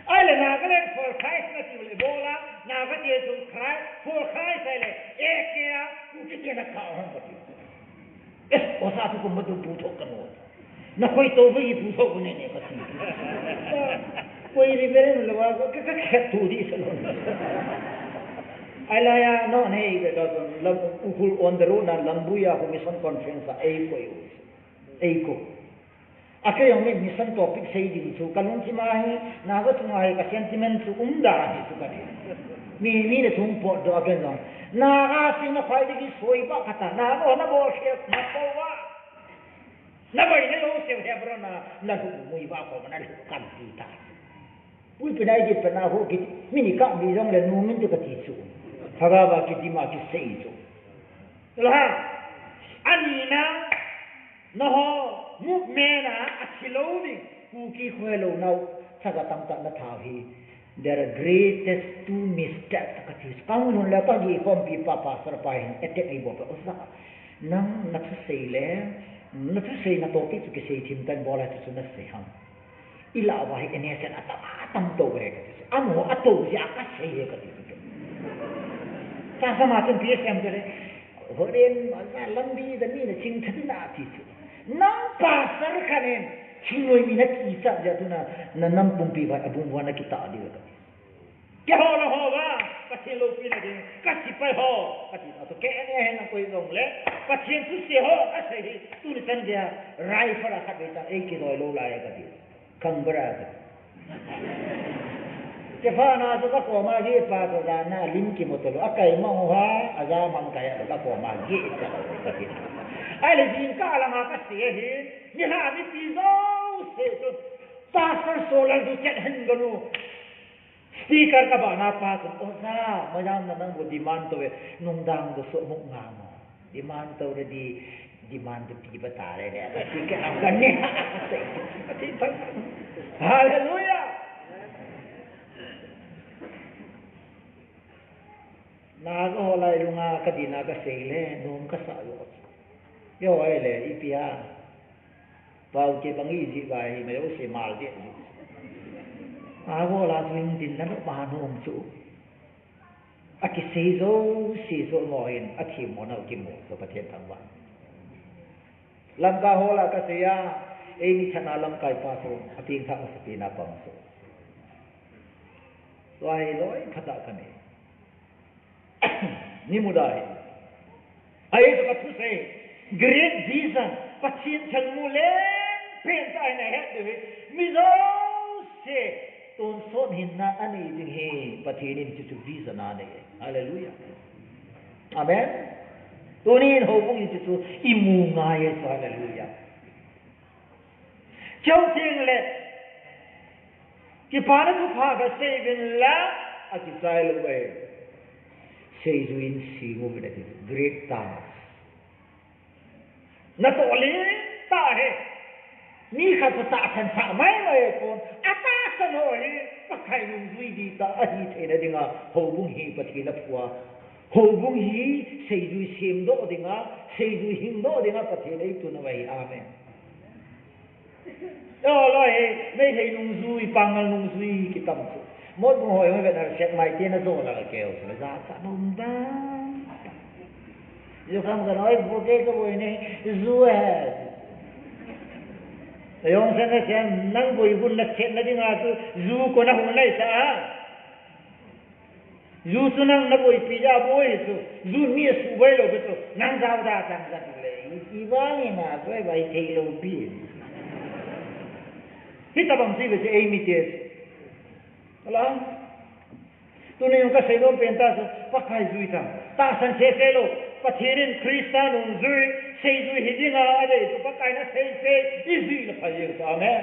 Ai le Nagaland for Christ na ti le bola, Naga te chu Christ, for Christ ai le, e ke a, ku ke ke na ka hon ka ti. Eh, o sa tu ko ma tu pu tho ka no. Na koi to bagi pu tho ko ne ne ka ti. Koi ri bere no le wa, ka, ka, ka tu di sa lo. Ai la ya, no, nei, ka, ka, lam, Ukhrul on the road na, Lambuya, ko mission conference a, ei ko, ei ko. A kei jong mi mission topic sei ding chu, ka lungthim a hi, Naga chunga hi, ka sentiment chu um da hi chu ka ti. Mi, mi le chung pot do a ken jong. Naga sing na khoi ding ki soi ba ka ta, Naga na bol khel na ko wa. Na boi na lo se he bro na, na lu mui ba ko na lu kan ti ta. Ui, pinai di pena ho kiti, mi ni ka mi jong le nu min te ka ti chu. Phaga ba kiti ma ki sei chu. La, ani na, na ho, movement a, a thi lo ding, Kuki khoi lo nau, thaga tam ta na thau hi. Their greatest two mistakes ka ti chu. Ka mun hun le ka gi khom pi pa, pastor pa hin, attack ei bol pa, osa. Nang na thusei le, na thusei na topic chu kisei thim tan bol a chu chu na sei ham. I la va hi N S N a tam, a tam to ve ka ti. Amo a to ja ka sei he ka ti. Sa sa ma chun P S M te le. Horen ma sa lam bi da ni na ching tha na ti chu. Nang pastor kha nen ching noi mi na ki cha ja tu na, na nam pumpi va a bung va na ki ta di ka ti. Ke ho la ho va, Pathen loupina ding, ka sepai ho, ka ti ta to, ke ne he na koi jong le, Pathen thusei ho, ka sei hi, tuni chan dia, rifle a khat vei chan, ei kidoi lou lai ka ti, khang bara ka ti. Ke pha na chu ka koma gi pa to da na lim ki mo to lo, a kai ma ho ha, a ja mang kai a ka koma gi cha ka ti. Ai le jing ka la ma ka sei hi, ni ha mi pi zo se to, Pastor Solal du chet hen ga nu. Speaker ka ba na pa chun, "Oja, mayam na nang bu demand to ve, nung dang bu so muk nga mo. Demand to re di, demand to pi ba ta re le." Ka ti ke am ka ni. Ka ti ta. Hallelujah. Na ko ho lai lunga ka di na ka sei le, nung ka sa yo. Yo ai le, i pia. Pau ke bang i ji ba hi, mai o se mal de ji. A go la jing din na no pa no chu. A kisei jo, sei jo mo hin, a thi mo na ki mo, ko Pathen thangvah. Lamka ho la ka sei a, ei mi chana lamkai pa so, a ting thang sa pi na pang so. Tua hi loi phata ka nei. Ni muda hi. Ai to ka thusei. Great vision. Pathen thangmu le pen ta na het de. Mi jo se. Tonsot hinna a nei ding hi. Pathen in chu chu vision a nei. Hallelujah. Amen. Tunin houbung in chu chu i mu ngai e chu. Hallelujah. Chau ting le. Kipana thupha ka sei vin la, a kichai lou ve. Seijui in sing uvin ati, great thanks. Na to le ta he. Mi khat chu tahsan sa mai mai pon. A tahsan ho hi, Pakai nungjui di ta, a hi theina dinga, houbung hi Pathen a phua. Houbung hi, seijui semdoh dinga, seijui hingdoh dinga, Pathen ei tun uve. Amen. Yo, loi, Meitei nungjui, Pangal nungjui, kitam chu. Mot bung hoi, hoi, vet na set mai te na jo la keu, so, ja, cha, nom da. Yo, kam ka noi, bu te ka boi ne, ju he. Yong sen na sen, nang boi bun na set na dinga chu, ju ko na hu nai sa. Ju chu nang na boipi ja boi chu, ju mi a su boi lou boi chu, nang jao da chang ja tu le, i, i vang i na, boi bai thei lou pi. Hi ta bang si ve se ei mi te. Ala. Tuni ka sei nom pen ta chu, Pakai jui ta. Tahsan se se lou, Pathen in Christa nungjui, seijui hi dinga a dei chu, Pakai na sei se, i jui na phai jeng chu, amen.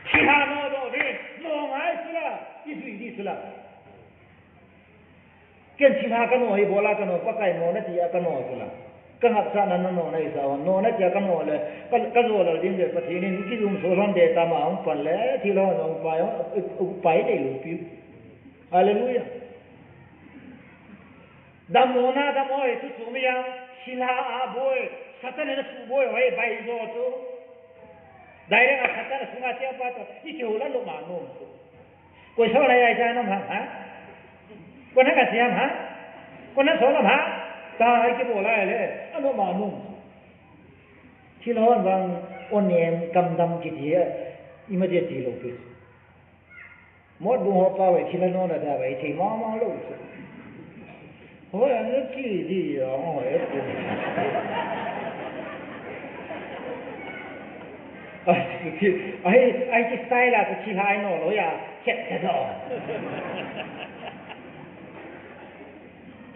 Thilha no do ve, no ngai chu la, i jui di chu la. Ken thilha ka no hi bola ka no, Pakai no na ti a ka no chu la. Ka ngapcha na na no na i sa hon, no na ti a ka no le, ka, ka jo lal ding le Pathen in kijum so lhon de ta ma hung pan le, thilha no hung pai, hung pai dei lou pi. Hallelujah. Dammo na dammo hi chu chu mi a, thilha a boi, Satan in asuboi ho hi bai jo chu. Direct a Satan asunga che pa chu. Ikihola lou ma nom chu. Koi so la ya ja nom ha, ha? Koi na ka siam ha? Koi na so lam ha? Ta ai kibol a le. Anom ma nom chu. Thil hon vang onem kamdam kiti a. Ima dia ti lou pi. Mot bung ho pa ve thil anom na da ve thei mong mong lou chu. Hoi, an chi di, hoi, e pu. Ai, ai, ai, ki style a, ki hai no lo ya, chet ta do.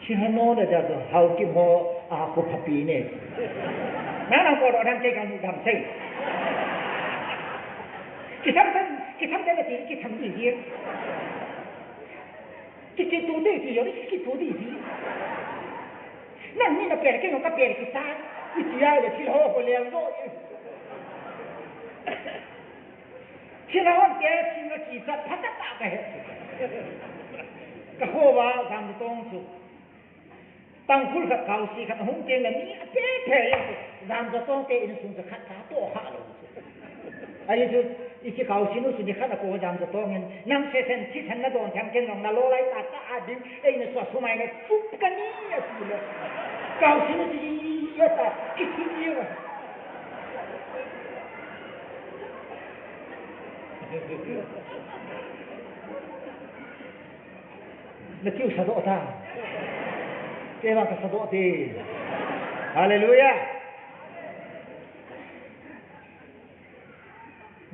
Chi ha no da da do, hau ki mo, a ko phapi ne. Na na ko do dam ke kan dam sei. Ki tham tham, ki tham da ti, ki tham di di. Ki, ki tu di di, yo, ki, ki tu di di. Nang ni na per, ki no ka per ki ta. Ki ti ai le, ki ho, ho le, lo. Ki na hon ke, ki na ki ta, pha ta ta ka he. Ka ho wa, gam tong chu. Tangkhul khat Kaosi khat hung teng le mi a pe pe yang chu, Jamjatong te insung chu khat ka to ha lou chu. Ahi chu, ichi Kaosi nu chu ni khat a ko Jamjatong in, nang se sen thi sen na don thang ken nong na lo lai ta ta a ding, ei na so sumai na chup ka ni a ti le. Kaosi nu chu i a ta, ki thi ni a. Na tiu sadoh ta. Kei vang ka sadoh te. Hallelujah.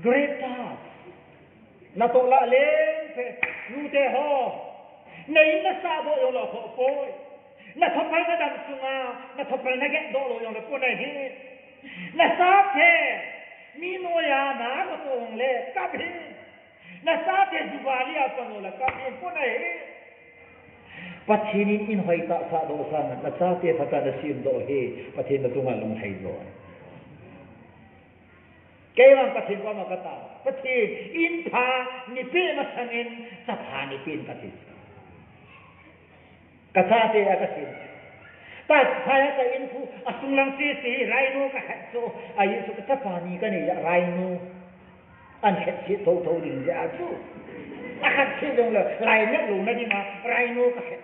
Great task. Na toh la leng pe. Nu te ho. Na in na sadoh jong lou ho poi. Na thopal na dam sunga. Na thopal na get doh lou jong lou poi na hi. Na sa te. Mi noiya na ko tong le. Ka bi. Na chate Jubilee a pang u le ka pin pon ahi. Pathen in in hoitah sahdoh sanga, na chate phatah na semdoh hi, Pathen na chunga lunglhai jo. Kei vang Pathen koma ka tao. Pathen, in pha nei peh masangin, cha pha nei peh in ka ti. Ka chate a ka sem. Ta phai a ka in khu, a sunglang sese, rhino ka khat chu, a in chu ka chapa ni ka nei a, rhino. An khat chu tho tho ding jeh a chu. A khat chu dong le, lai ne lo na ding a, rhino ka khat.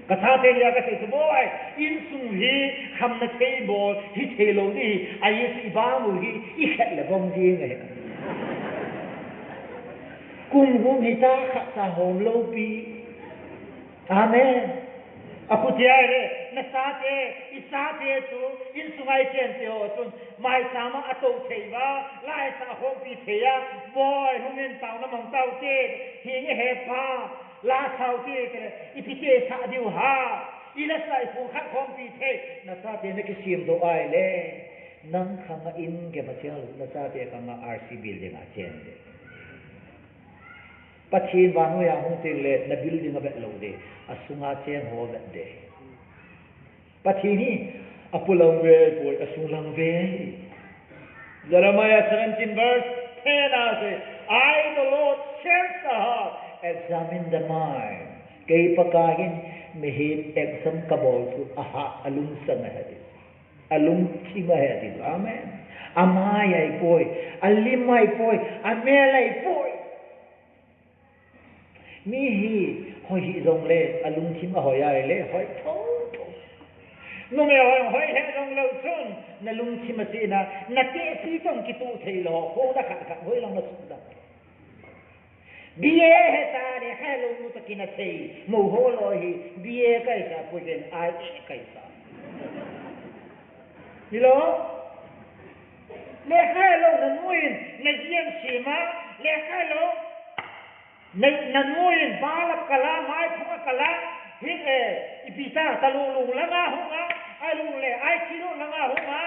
Ka chate ni a ka sei chu, boi, insung hi, kham na thei bol, hi thei lo ni, a in chu i bang u hi, i khat le bong ding ahi. Kum hum hi ta khat cha hom lo pi. Amen. A khu tia le, na chate, i chate chu, insunga i chente ho chun, maicham a a to thei uva, la sa hom pi thei a, boi, hung in tao na mang tao te, hi nge he pa, la sao te, te le, i pi te sa diu ha, i la sa i khu khat hom pi thei, na chate na kisem doh ai le, nang khang a in ke ba chel, na chate khang a R C building a chen de. Pathen vannoi a hung teng le na building a vet lou de, a sunga cheng ho vet de. Pathen hi a pu lang ve poi, a sung lang ve. Jeremiah seventeen verse ten a sei, "I, the Lord, search the heart, examine the mind." Kei Pakai hin mihem exam ka bol chu a ha, a lungsang ahi. A lungthim ahi ati. Amen. A mai ahi poi, a lim ahi poi, a mel ahi poi. Mi hi hoi hi jong le, a lungthim a hoi ahi le, hoi tho tho. Numei hoi, hoi he jong lou chun, na lungthim a chena, na te pi tong kitu thei lou, ho na khat khat hoi lang na sum da. B A he ta le, he lou nu ta kina thei, mo ho lou hi, B A kai sa, pui den I A kai sa. Hello? Le he lou na nu in, na jian sima, le he lou, na, na nu in, ba la kala, mai phung a kala, hi e, i pi ta, ta lung lung la nga hung a, ai lung le, ai chi lung la nga hung a,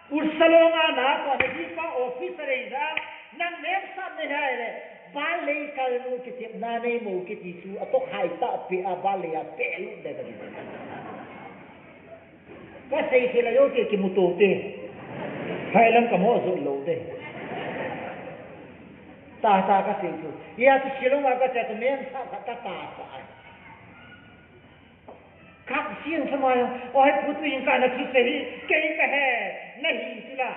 Ursalong a na to na di pa office a rei da, nang nem sam ne hai le, ba lei kal nu ki tip na nei mo ki ti su, a to khai ta pe a ba lei a pe lu de ka di. Ka sei sei la yo ke ki mu to te. Hai lang ka mo zo lo de. Ta ta ka sei su. Ya tu silong a ka cha tu nem sa ka ta ta sa. Kap siang sama ya, oi, putu in ka na chu se hi, kei ka he, na hi chu la.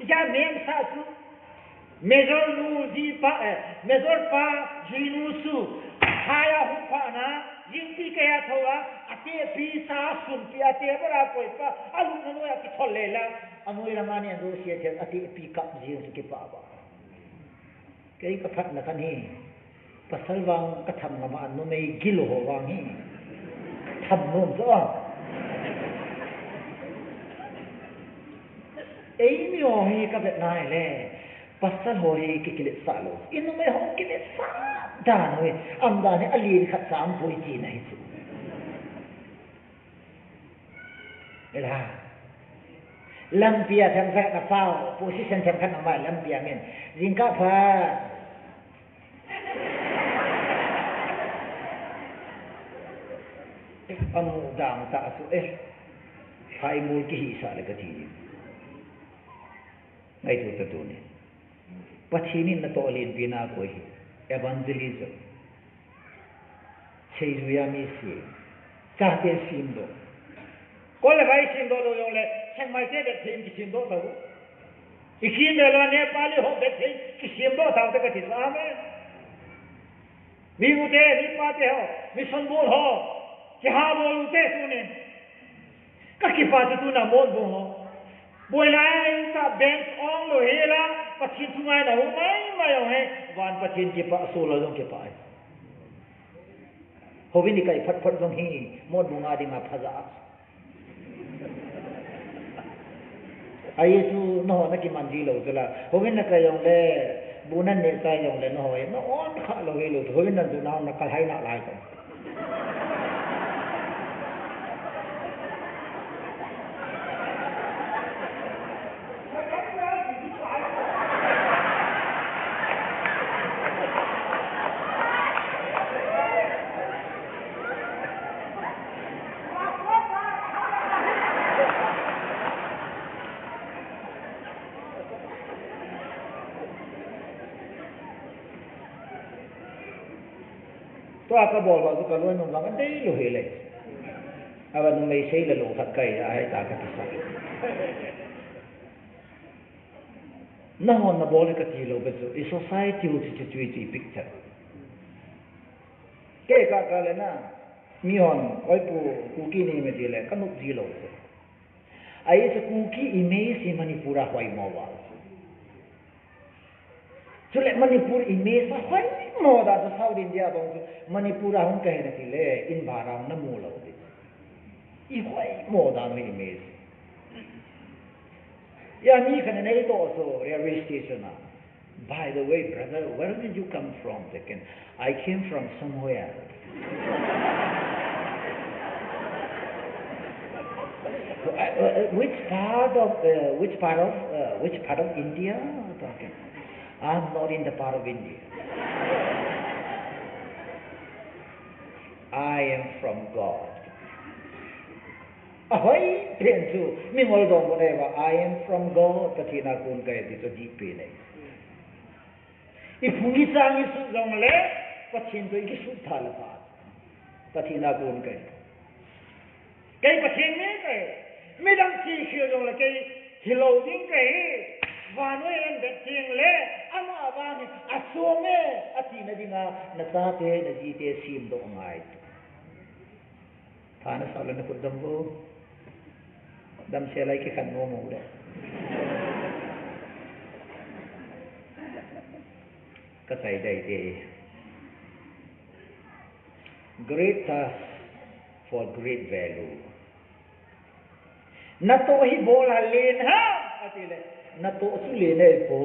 Ya mem sa chu, Major nu ji pa, eh, Major pa ji nu su, haya hu pa na, jing pi ka ya tho a, ate pi sa sun pi ate ba ra koi pa, alu na no ya ki thol le la, anoi la ma ni an ro sia the, ate pi kap jing su ki pa ba. Kei ka phatna khan hi, pasal vang ka tham ngam a, numei gil ho vang hi tham nom chu a. Eimi ho hi ka vet nai le, pasal ho hi ki kiletsah lou. I numei ho kiletsah dan ho hi, am dan hi, a lien khat sa am poi tina hi chu. Ela. Lampi a themkhat na pau, position themkhat na mai lampi a min. Jingkah pha. Amu dang ta su eh. Hai mul ki hi sa le ka ti. Ngai tu ta tu ni. Pathen in natoh lenpi na koi hi evangelism. Seijuia mi si. Chate simdoh. Kol le vai simdoh lou jongle, Sengmaite bep thei in kisimdoh tau. I kim ve lou a Nepali ho bep thei in kisimdoh tau te kati chu. Amen. Mi u te, mi pa te ho, mission bol ho, kiha bol u te tunin. Ka kipah chu tuna Motbung ho. Boilai sa bench ong lou hela, Pathen thu ngaina ho mai mai ong he, van Pathen kipah, soul a jong kipah e. Houin i kai phat phat jong hi, Motbung a dinga phaja. Ahi chu nangho na kiman ji lou chu la. Houin na kai jongle, bu na neh chai jongle nangho, na on kha lou hi lou chu. Houin na ju nau na kal hai na lai chu. Tua ka bol ba chu ka loi nung vang a dei lou hi le. A ba numei sei le lou khat kai a hai ta ka kisa. Nahon na bol ka ti lou be chu. I society hu chu chu chu chu i picture. Kei ka ka le na. Mi hon, oi pu, Kuki ni me ti le, ka nup ji lou chu. Ahi chu Kuki image hi Manipur a hoimo va. Chule Manipur image a hoimo da chu South India bang chu Manipur a hung ka he na ti le, in ba rang na mu lou di. I hoimo da no image. Ya mi khan nei to chu railway station a. By the way, brother, where did you come from? Second, I came from somewhere. Uh, uh, which part of uh, which part of uh, which part of India? Talking. I'm not in the part of India. I am from God. Ahoi pen chu, mingol dong ko nei va, "I am from God, Pathen a kon ka hi," ti chu dih pen nei. I phung i chang i sut jongle, Pathen toh i kisut tha le pha. Pathen a kon ka hi. Kei Pathen mi ka hi. Midang thi khel jongle kei hilou ding ka hi. Vannoi a vet ding le, ama vang hi, a som e, a tina dinga, na chate, na jite, simdoh ngai. Pha na sa le na khut dam vo. Dam se lai kikhen mo mo le. Ka chai dai te. Great task for great value. Natoh hi bol a len ha, ati le. Natoh chu len e po,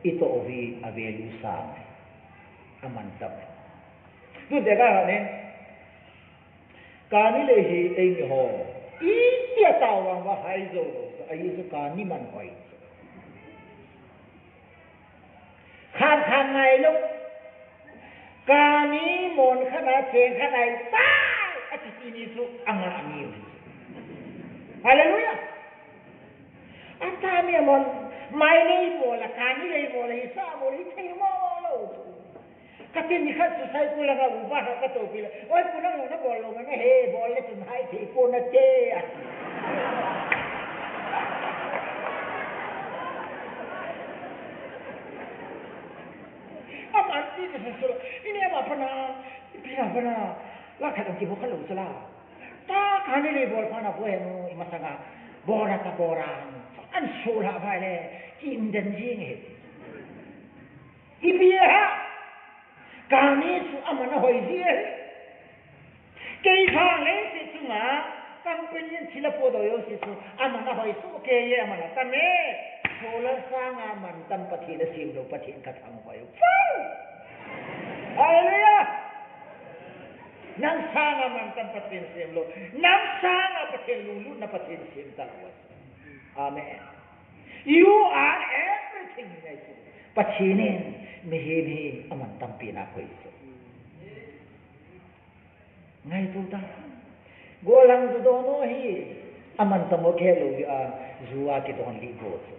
i toh hi a value sang. A man tam. Tu te ka ha ne. Kani le hi eimi ho. Iti a tao vang va hai jo lo. Ahi chu kani man hoi. Khan khan ngai lo. Kani mon khan a cheng khan ai tai. Ati ti ni chu anga mi. Hallelujah. Ata mi mon mai nei bol a kani le bol a hi sa bol hi thei mo lo. Kati nikhat chu cycle langa upa khat katoupeh le, "Oi, pu, nang jong nabol lou mama, he, bol le chun hai thei pon nate," ati. Aman ti ni sa sula, ini ama pana, ipi na pana, la khat ang kibo khat lou sula. Ta kani le bol pana ko he nu, imasanga, bora ta bora, an sula vai le, ki indan jing he. Ipi ha? Kani chu aman ahoi ji e. Kei pha le si chunga, company in thil apodoh jouse chu, aman ahoi soh kei e, aman atam e. Solar sanga mantam Pathen asem lou, Pathen kathangvah u. Pau! Hallelujah! Nang sanga mantam Pathen sem lou. Nang sanga Pathen lunglutna Pathen sem talou. Amen. You are everything, ngai chu. Pathen in mihem hi aman tampina koi chu. Ngaito ta. Golang ju don u hi aman tam u kei lou a, ju a kidon lih bou chu.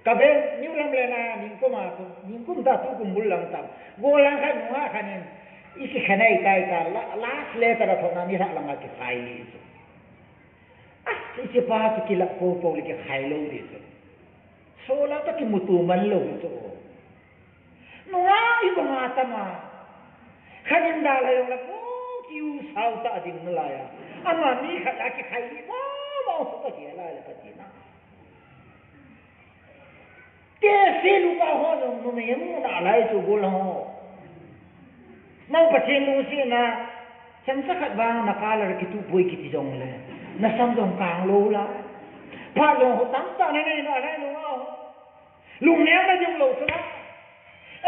Ka ven New Lamlen a ningkum a chu, ningkum ta tukum bul lang tam. Golang khat nunga khat in, i kikhen ahitai ta, la-, last letter a thot na nilhah langa kikhai lih chu. A, hichepa chu kilah poupou le kikhai lou ding chu. Solar toh kimuto man lou chu. Nunga ibanga tama. Khat in dalha jong le, pu, kiu sao ta ding nalai a. Ama mi khat a kikhai lih mama chu kahe lai le kati na. Te se lupa ho jong numei mu nalai chu golang ho. Nang Pathen lungsetna, chomcha khat vang na color kitu poi kiti jongle, na sam jong kang lou lai. Phat jong ho tamtah nanei nalai lou a ho. Lungneo na jong lou chu na.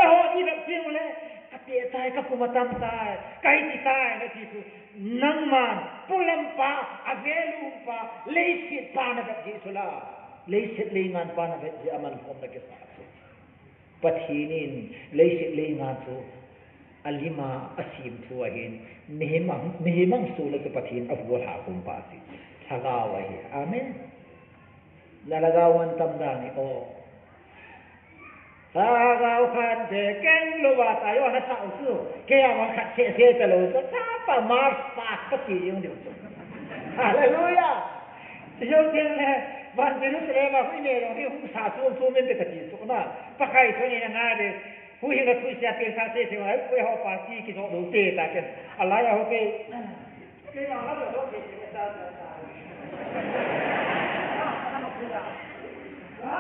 Eiho i vet teng le, ka teh tai, ka pum atam tai, ka hiti tai, nati chu. Nangman, polam pa, a value pa, leiset pa na vet ji chu la. Leiset leingan pa na vet ji a manlhom na kisah chu. Pathen in leiset leingan chu alim a asemthu ahin, mihem ang, mihem angsunga chu Pathen ahuhhing khum pa chu lhagao ahi. Amen. Na lhagao man tam dan e o. Lhagao khat beh keng louva tayo na sa u chu. Kei a man khat seh seh talou chu. Chapa Mars pa kati jeng diu chu. Hallelujah. Jou teng le, van Jerusalem a hui ne jong hi hung sa chom chom in te kati chu na. Pakai chu ni na nga de. Huhhing a thusia pengsa seh seh u, ai, pu, eiho party kijoh lou te ta ken. Alai a ho ke. Ke na la lo ke ke ta ta ta. Ha?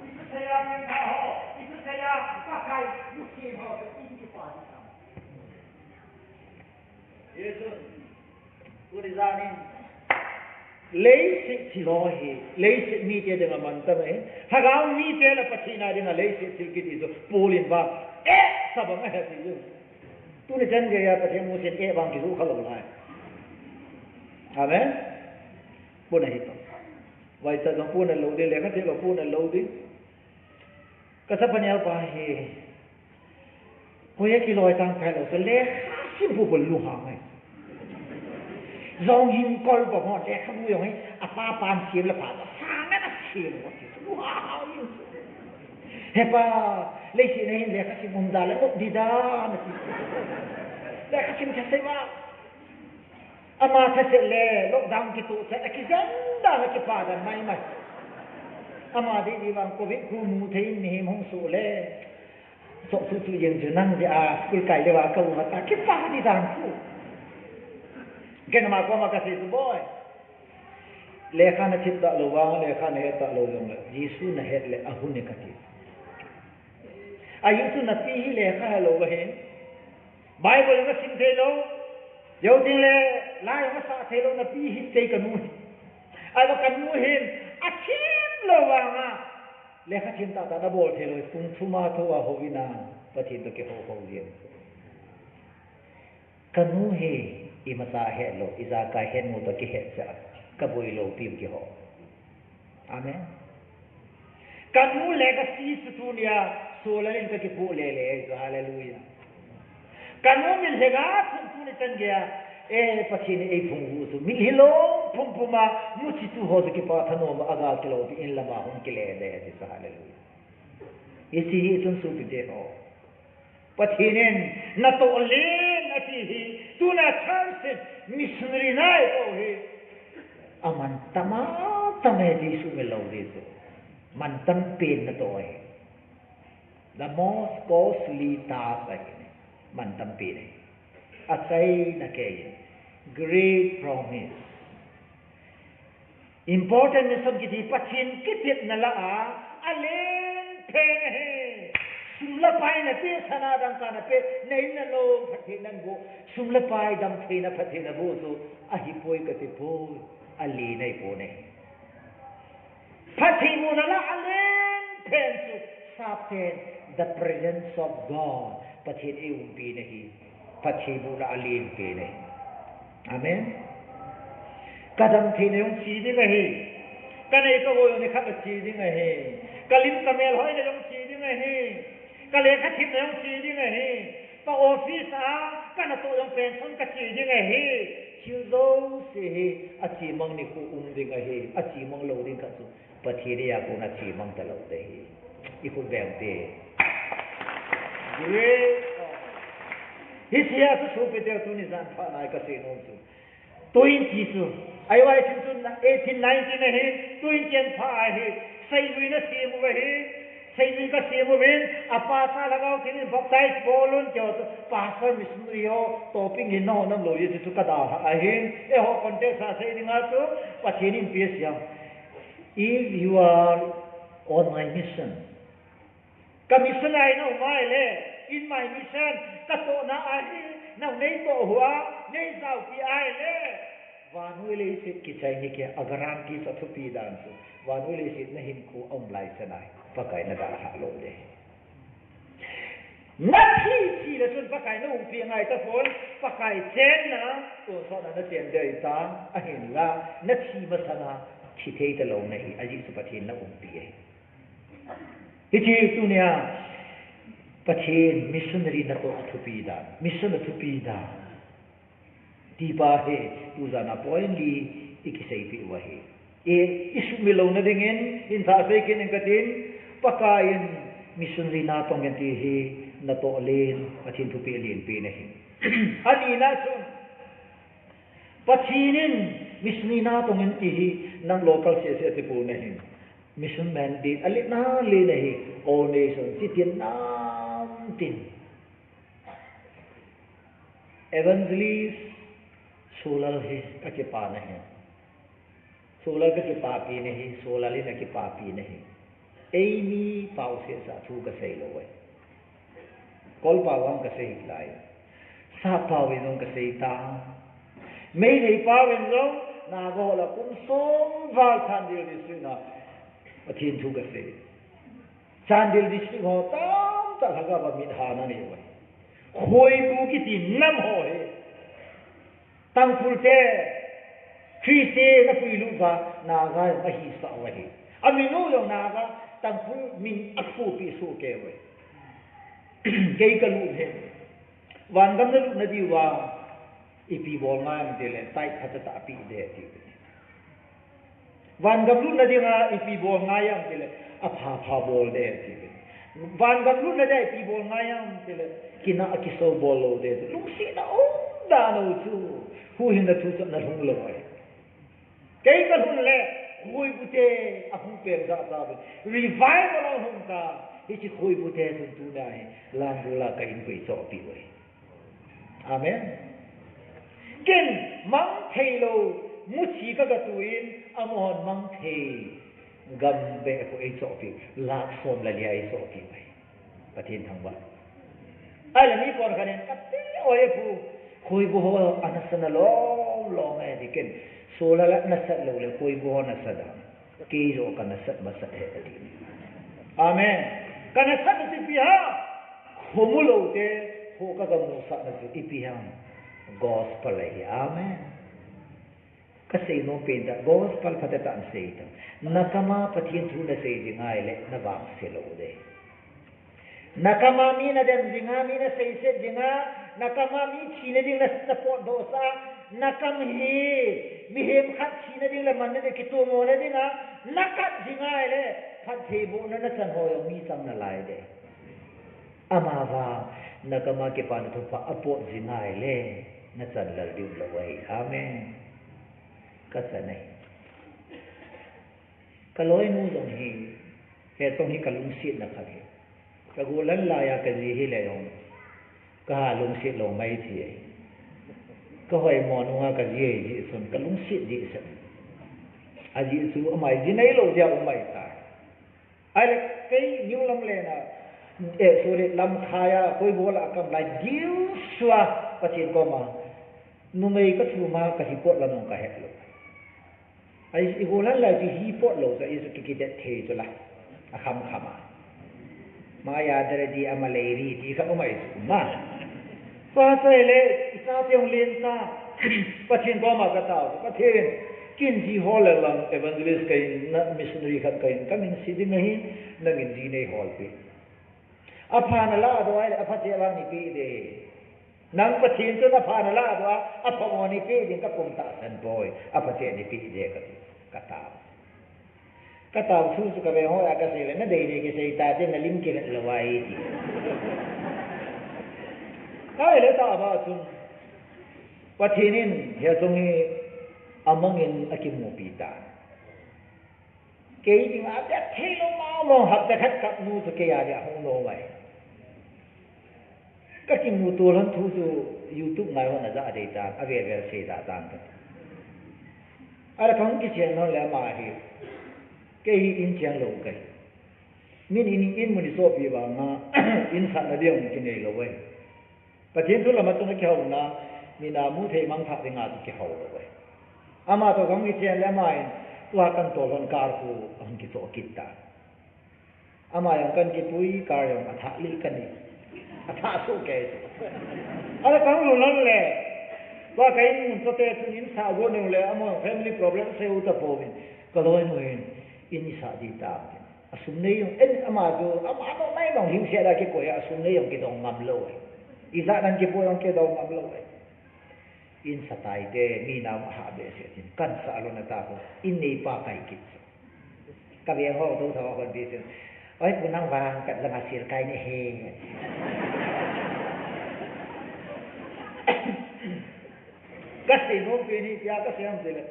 Isu saya pengsa ho, isu saya pakai musim ho, isu party ta. Jesu, tuni janin, leiset thil ho hi, leiset mite dinga mantam ahi. Lhagao mite le Pathen a dinga leiset thil kiti chu, Paul in vang, eh, sa bang ahi ati chu. Tuni chan geiya Pathen musit eh vang kijoh kha lou lai. Amen. Puna hi to. Vaicha jong puna lou ding, lekha thei jong puna lou ding. Ka chapa neo pa hi. Koi a kiloi tang kai lou, so lekha sim pu pu lunghang e. Jong hin kol pa mo, lekhabu jong hi, apa pan sim la pa, sa na na sim mo, lunghang e. He pa, leiset a hin lekha sim um da le, ngop di da, na ti. Lekha sim cha se ba. Ama thaset le, lockdown kitoh chet, akijen dan, akipa dan mai mai. Ama dei dei vang covid khu mu thei in mihem hung soh le. Soh chu chu jeng chu nang jeh a school kai le va ka u va ta kipa di dan khu. Ken ama koma ka sei chu boi. Lekha na thip ta lou vang, lekha na het ta lou jong le. Jesu na het le, ahun e ka ti. Ahi chu na pi hi lekha he lou va hin. Bible jong asim thei lou. Jou teng le, la jong asah thei lou, na pi hi sei ka nu hi. Ahivang ka nu hin, athim lou vanga. Lekha thim tah tah na bol thei lou, kum thum a thou a hou in a, Pathen toh kihou hou jeng. Ka nu hi, imacha het lou, ijakai het nu toh kihet cha, ka boi lou piu kiho. Amen. Ka nu legacy chu tunia, solar in ka kipoh le le, hallelujah. Ka nu min henga chun tuni chan geiya, eh, Pathen in ei phung u chu, mitlhi lom pum pum a, muchi tu ho chu kipa thanom a, agal kilou pi in lama hung kile le, ti sa, hallelujah. Hiche hi chun sopite ho. Pathen in natoh len ati hi, tuna chance in missionary natoh hi aman tam a tam e ti sumil lou ding chu. Mantam pen natoh ahi. The most costly task ahi. Mantam pen ahi. Achaina kei in, great promise. Important mission kiti Pathen kitepna lah a alen pen ahi. Sum le pai nape, sana dangka nape, na in na lou phatthei naboh, sum le pai damtheina phatthei naboh chu ahipoi katipoi, alen ahipoi. Phattheibohna lah a alen pen chu, sapten, the presence of God, Pathen eiumpi na hi. Phattheibohna alen pen ahi. Amen. Kadamtheina jong che ding ahi. Kanei kagou jong nikhat a che ding ahi. Kalim kamel hoina jong che ding ahi. Kalekha themna jong che ding ahi. Ka office a kanatoh jong pension kache ding ahi. Thil jouse hi achemang nikho um ding ahi. Achemang lou ding khat chu Pathen a kona chemang talou ding ahi. Ikhut beng te. Great. Hiche a chu sopite, tuni jan phat nai kasei nom chu, twenty chu, ahivang chun eighteen, nineteen ahi, twenty an pha ahi. Seijui nasem uva hi, seijui kasem uvin, apa sa Lhagao Theng in baptize bol un tiho chu, pastor, missionary ho topping hin naho nam lou ding chu kadalhah ahin, eiho context a sei dinga chu Pathen in pe siam. If you are on my mission, ka mission a naum ahile, in my mission, katohna ahi, nang neitoh uva, neijaopi ahile, vannoi leiset kichai nge, a guarantee chu, athupi dan chu, vannoi leiset nahinkho aum laichan ahi, Pakai nadalhah lou ding. Nathi thi le chun Pakai naumpi angai tapon, Pakai chenna tonsot a nachen ding ahitai, ahinla nathi masanga thi thei talou nahi, ajeh chu Pathen naumpi ahi. Hiche tunia Pathen missionary natoh athupi dan, mission athupi dan, tipa hi tujan a point li ikiseipeh u ahi. I, isumil louna dingin, in thah sei kit ing katin, Pakai in missionary natong in ti hi natoh len, Pathen thupeh len pen ahi. Anina chun, Pathen in missionary natong in ti hi nang local seh seh atipon ahi. Mission mandate alet na len ahi, all nation, chiti namtin. Evangelist Solal hi kakipa nahi. Solal kakipapi nahi, Solal in akipapi nahi. Eimi pao seh seh a thu kasei lou ahi. Kol pao vang kasei lai. Sap pao in jong kasei ta. Meitei pao in jong, Naga ho lah a kum som val Chandel District a Pathen thu kasei. Chandel District ho tamtah Lhagao a mit hana anei uve. Khoibu kiti nam ho hi, Tangkhul te, Christian apuilut uva, Naga jong ahisah u ahi. Amin u jong Naga, Tangkhul min athopi soh kei uve. Kei kalut e. Vangam nalut nadiuva ipi bol ngai em tile, tithe phatah tah peh ding ati. Vangam lutna dinga ipi bol ngai em tile, apha pha bol ding ati. Vangam lutna dinga ipi bol ngai em tile, kinah a kisou bol lou ding ati. Lungsetna um dan u chu, huhhingna thu chu ana lhung lou ahi. Kei kalhun le, khoibu te ahung peng jahjah uve. Revival ahung ta. Hiche khoibu te chun tuna hi, lamgol a ka in koi chohpeh uve. Amen. Ken mang thei lou, muchi kaga tu in, amahon mang thei, gam beh khu eichohpeh, lakh som le li a eichohpeh uve. Pathen thangvah. Ahile mi pon khat in, kati o e pu, khoibu ho anasa na lom lom e ti ken, Solal a nasat lou le, khoibu ho nasa da. Kei joh kanasat masat e ati. Amen. Kanasat na chu ipi ham? Khomu lou te, kho kaga musah na chu ipi ham? Gospel ahi. Amen. Kasei nom pen tah, gospel phatah tah in sei tah. Nakam a Pathen thu nasei jing ahile, navangse lou ding. Nakam a mi nadem jinga, mi naseiset jinga, nakam a mi thina ding na, napotdoh sah a, nakam hi mihem khat thina ding le manna ding, kitomona dinga nakat jinga ahile, phattheibohna nachan ho jong mi chang nalai ding. Amavang Nakama kipana thupha apot jing ngai le, nachan lel diu lou ahi. Amen. Kachan ahi. Kaloinu jong hi, hiche jong hi kalungsetna khat ahi. Kagol lhan laiya kaji hile jong, kaha lungset lou mai thei ahi. Kahoimo nunga kaji ahi jeh chun kalungset jeh seh. Ajeh chu ama hi ji neilou dia um mai tai. Ahile kei New Lamlen a, eh, sorry, Lamkhaiya, Koibola a kaum lai diu sua Pathen koma numei kathum a kahi pot la nung kahet lou. Ai, igol lhan lai chu hi pot lou chu, i chu kikidet thei chu la. Akham kham a. Maya daradi ama leiri ti kha umai chu ma. Tua chu ahile, i chate hung len ta. Pathen koma katao, Pathen, kin ji hol le lang evangelist kahin, na missionary khat kahin, kamin se ding ahi, nangin ji neihol peh. Apha nalah doh ahile, apha cheh vang neipeh ding. Nang Pathen chun apha nalah doh a, apha mo neipeh ding kapum tahsan poi, apha cheh neipeh ding kati, katao. Katao thu chu kaveng hoa kasei le, nadei dei kisei ta, tin nalim kivet lou ahi ti. Ahile tah a ba chun, Pathen in hiche jong hi amangin akimupi ta. Kei dinga avet theilou mong mong, hapta khat kap nu chu kei a dia hung nom ahi. Kakimuto lhon thu chu YouTube ngai hon aja dei tan, ave vel sei da tan kati. Ahile kahung kichen lhon le ama hi, kei hi in cheng lou kahi. Min in, in mun isopi vanga, in sahna ding kinei lou ahi. Pathen thu lama chun akihouna, mina muthei mangthah dinga chu kihou lou ahi. Ama toh kahung kichen le ama in, tua kan tol lhon car khu ahung kichoh kit tan. Ama jong kan kipui, car jong athah lih kanei. Athah soh kei chu. Ahile kahung lhun lhon le, tua ka in mun chote chun in sah got nung le, ama family problem sei u tapouvin. Kaloinu hin, in isah ding tam tin. Asum nei jong, en ama chu, ama toh nai jong hingsel a kikoi a, asum nei jong kidong ngam lou ahi. Ijat nan kipui jong kidong ngam lou ahi. In sa tai te, mi nam aha behseh tin, kan sah lhon a ta khu, in neipa kai kit chu. Kaveng ho, tou thou hon bi chun, oi pu nang vang, kat lama sel kai ne he. Kasei nom pen hi, tia kasei nom pen le.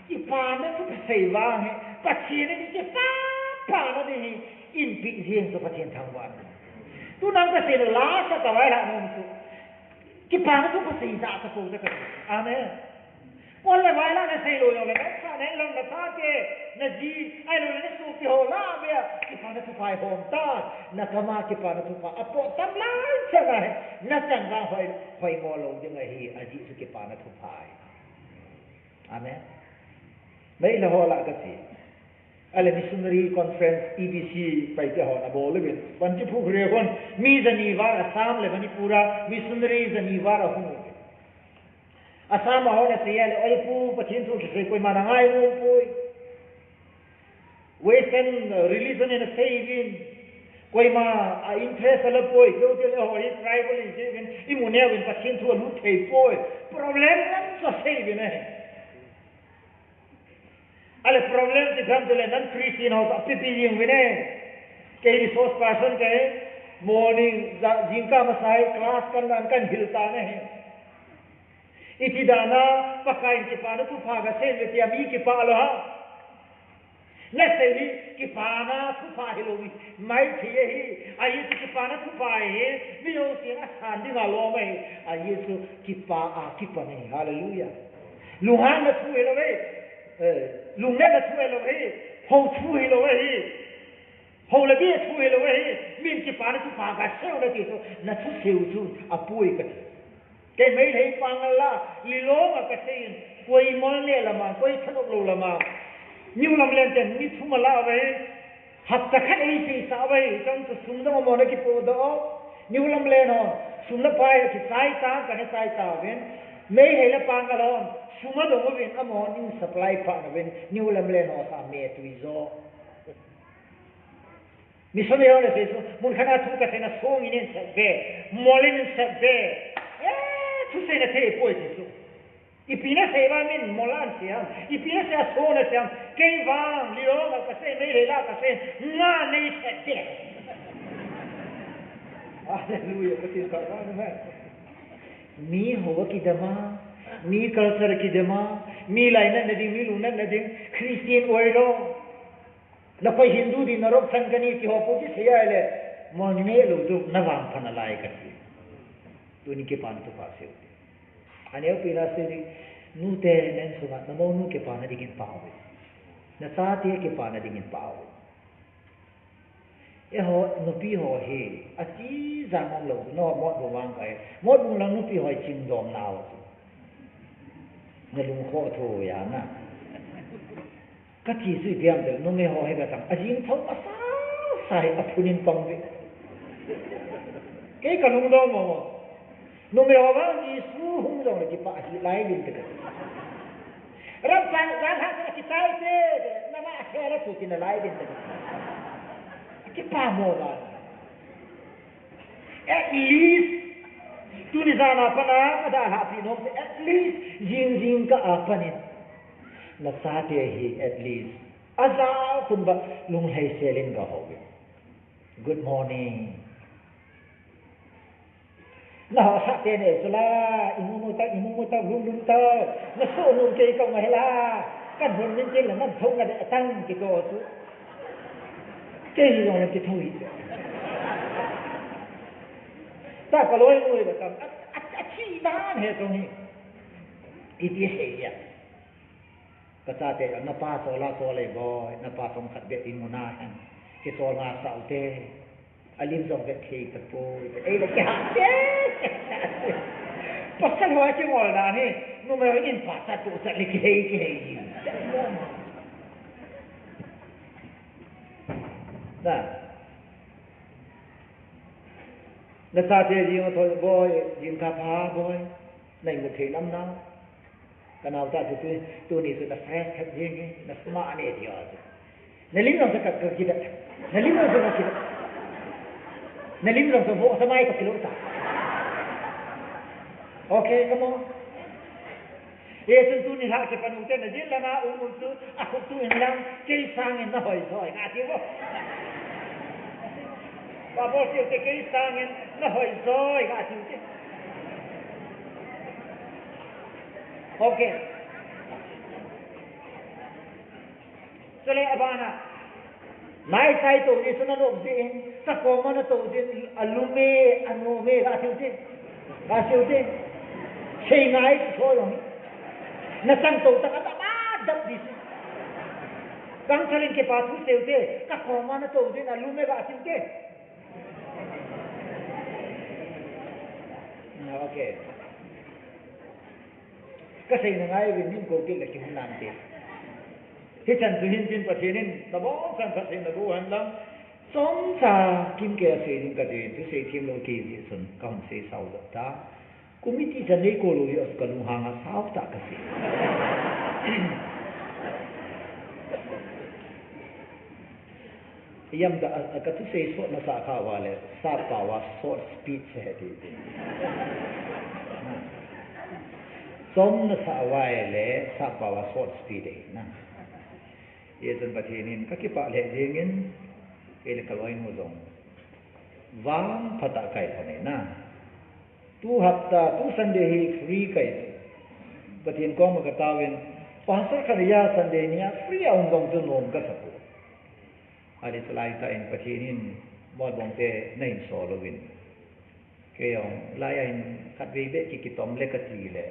Kipana thupha sei vang hi, Pathen in kipa pana ding hi, in peh jeng chu Pathen thangvah. Tunan kasei le lasa kavailah nom chu. Kipana thupha sei ja tapou te kati. Amen. Kol le vailah nasei lou jongle, nasah nalhon, nachate, naji, ahilou le nasopi ho lah a be a, kipana thupha hi hom tan, nakama kipana thupha apot tam lai chan ahi, nachan vang hoi, hoimo lou ding ahi, ajeh chu kipana thupha ahi. Amen. Meitei ho lah a kati. Ahile missionary conference E B C Paite hon abol uvin. Vanchiphukre hon mi jani val Assam le Manipur a missionary jani val ahung uvin. Assam a hon asei le, oi pu, Pathen thu kisei koiman angai nom poi. Western, uh, religion in asei uvin. Koima a interest ala poi. Keu te le ho hi tribal in sei uvin. Imu neo uvin Pathen thu alut thei poi. Problem lam sa sei uvin ahi. Ahile problem ti khan tule nan Christian ho sa pipi jing uvin e. Kei resource person kahi, morning, ja, jingkah masa hi class kan dan kan hil tan ahi. Iti dan a Pakai in kipana thupha gasei ve tia mi kipah lou ham. Nasei hi kipana thupha hilou hi. Mai thei ahi, ajeh chu kipana thupha hi, mi jousen asan dinga lom ahi, ajeh chu kipa a kipan ahi. Hallelujah. Lunghanna thu hilou ahi, eh, lungnatna thu hilou ahi, hou thu hilou ahi, hou le bia thu hilou ahi, min kipana thupha gasei u nati chu, nathusei u chu apoi kati. Kei Meitei pang la, Lilong a kasei in, koi mol neh lama, koi thanop lou lama. New Lamlen ten ni thum ala uve, hapta khat eiseisah uve, chang chu sum dong amaho nakipodoh. New Lamlen hon, sum le pai akichai tan, kana chai tauvin. Meitei le pang la hon, sum adong uvin, amahon in supply pha uvin, New Lamlen ho sa me tui jo. Missionary ho nasei chu, mun khat a thu kasei na song in in sep ve, mol in in sep ve. Eh, thusei na thei poi ti chu. Ipi nasei uva min mol a nasei ham, ipi nasei a song nasei ham, kei vang, Lilong a kasei, Meitei la kasei, nga nei sep ve. Hallelujah, Pathen thangvah in. Mi ho kidem a, mi culture kidem a, mi lainatna ding, mi lungnatna ding, Christian oilou. Nakhoi Hindu ding, narok chan kanei ti ho pou kisei a le, mo neh lou chu, navangphat nalai kati. Tuni kipana thupha sei u hite. Aneo pena sei ding, nute, na insunga, namounu kipana dingin pao. Nachate kipana dingin pao. Eiho, nupi ho hi, ati jang umlou, no, Motbung vang kai. Motbung lang nupi ho hi chingdom nau chu. Nalung khoh tho ya na. Kati chu idiam de, numei ho hi katang. Ajing thou asasa hi aphun in pang ve. Kei kalungdong mo mo. Numei ho vang Jesu hung jongle kipah hi lai din te ka. Rampa jan ha sa kitai te, nama a se la tu kin lai din te ka. Kipah mo ba. At least, tuni jan a pat a, adalhah pi nom te, at least, jing jingkah a pat in. Nachate hi, at least. Aja khun ba, lunglhai sel in ga hou ve. Good morning. Nahaosah teni chu la, imu mu tau, imu mu tau, lum lum tau. Nasoh nom kei kau ma hi la. Kan hon min tin la, man thou na de atang kito chu. Kei hi jong le kithou hi. Ta ka loi loi ba tam. A, a, a chi dan he tong hi. Iti sei ya. Kachate, napa sol a sol e boi, napa som khat beh in muna hen. Kisol nga sao te. Alim jong beh thei tapoi. Ei le kihah te. Pasal ho kingol dan hi. Numei in pasal tu sa le kihei kihei. Na. Nachate jing thoi boi, jingkah pha boi. Nai mu thei nam na. Ka naote chu tu, tuni chu na fresh khat jing hi, na smart ne ti a chu. Na lim jong chu ka, ka kidat. Na lim jong chu ka kidat. Na lim jong chu vo sa mai ka kilo ta. Okay, come on. Ye chun tuni lha kipan u te na jil langa um um chu, a khut tu in lang, kei sangin na hoi soi, ka ti vo. Ka bol ti te kei sangin na hoi soi, ka ti te. Okay. Chule abana. Nai sai to ni suna lok jin, sa koma na to jin, alume, anume, ka tiu jin. Ka tiu jin. Sei ngai ti so yong. Na sang to ta ka ta ba dap di si. Kang chalin ke pa thu seu te, ka koma na to jin, alume, ka tiu jin. Okay. Ka seina ngai uvin nin ko kit le kihun nante. Hichan chu hin tin Pathen in, nabon chan Pathen nago hen lang. Chomcha kim kei a sei ding ka tin, thusei themlou kei jeh chun, ka hung sei sao jep ta. Committee chan nei ko lou hi, ka lunghang a sao ta ka sei. Ijemtia, a, a, ka thusei sot na sa kha uva le, sap pao a short speech he ti ti. Chom na sa uva le, sap pao a short speech e na. Hijeh chun Pathen in ka kipah lheh jeng in, kei le ka loinu jong vangphat a kai lhon e na. Tu hapta, tu Sunday hi free kai. Pathen koma ka taovin, Pastor khat a Sunday ni a free a um jong chu nom ka sa poi. Ahile chulai tah in Pathen in Motbung te na hin sol uvin. Kei jong, lai a hin khatvei beh ki, kitom le ka ti le.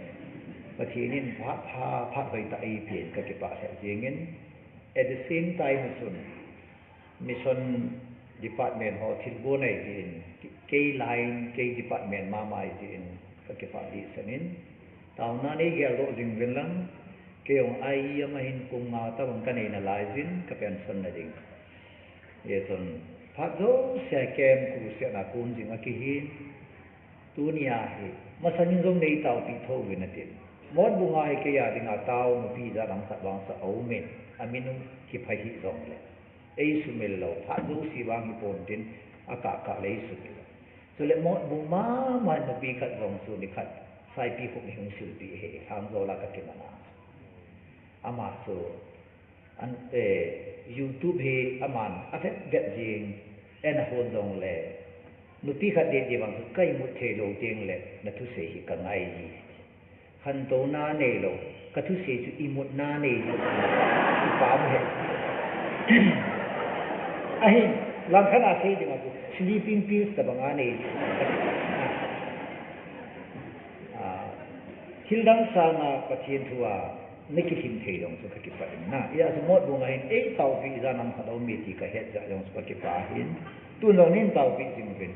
Pathen in phat pha, phat hoi tah eipen ka kipah lheh jeng in. At the same time chun, Mission department ho thilgon ahi jeh in, kei line, kei department mama ahi jeh in, ka kipah dehset in. Taona nei geldoh jing uvin lang, kei jong I E M a hin kum nga tabang ka nei nalai jin, ka pension na ding. Hijeh chun, phat jouse a camp crusade na kon jing a kihi. Tunia hi, masangin jong nei taopi thou vin atin. Motbung a hi kei a dinga tao nupi jat ang khat vang sa aum in, amin u kiphai hih jongle. Ei sumil lou, phat jouse vang hi pon tin, akah kah le ei sumil lou. Chule Motbung mama nupi khat jong chu nikhat, Saipikhup ni hung silpeh hi, Lhangjol a ka kiman a. Ama chu, an, eh, YouTube hi aman, avet vet jing, en ahon jongle. Nupi khat deh deh vang chu ka imut thei lou teng le na thusei hi ka ngai ji. Khantouna neilou, ka thusei chu imutna nei ji. Kipah e. Ahin, langkhat a sei ding a chu sleeping pills tabang a nei ji. Ah, thil dang sanga Pathen thu a na kilhim thei jong chu ka kipah in na. Ijeh chu Motbung a hin ei taopi ijat ham khat um e ti ka het jeh jong chu ka kipah in. Tun jong nein taopi jing uvin.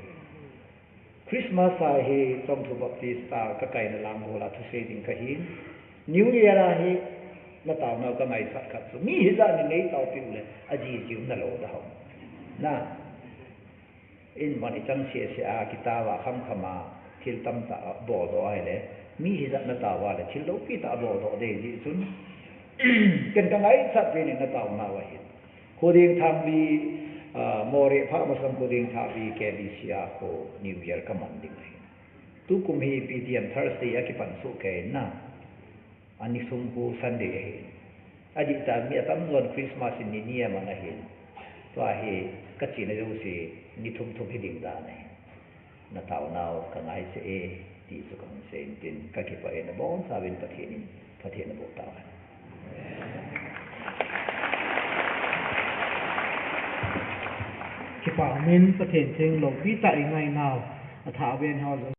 Christmas a hi Chongthu Baptist a ka kaina lang bol a thusei ding ka hin. New Year a hi na taonau ka ngaisah khat chu. Mi hijat in nei taopi u le, ajiji um na lou da hom. Na. In van i chang sese a, kitao a, khamkham a, thil tamtah a bol doh a ahile, mi hijat na tao a le, thil loupi tah a bol doh ding jeh chun, ken ka ngaisah pen in na taonau ahi. Khuding Thangbi, ah, Moreh pha masang Khuding Thangbi K B C a khu New Year ka man ding ahi. Tukum hi P T M Thursday a kipan soh kei na. Ani sung khu Sunday ahi. Adih tah mi atamjon Christmas in ni ni a man ahi. Tua hi ka chihna jouse ni thum thum hi ding dan ahi. Na taonau ka ngaisah e, ti chu ka hung sei in tin ka kipah e, nabonchauvin Pathen in phatthei naboh tauhen. Kipah umin, Pathen thu loupi tah i ngainau, athah a ven ho jong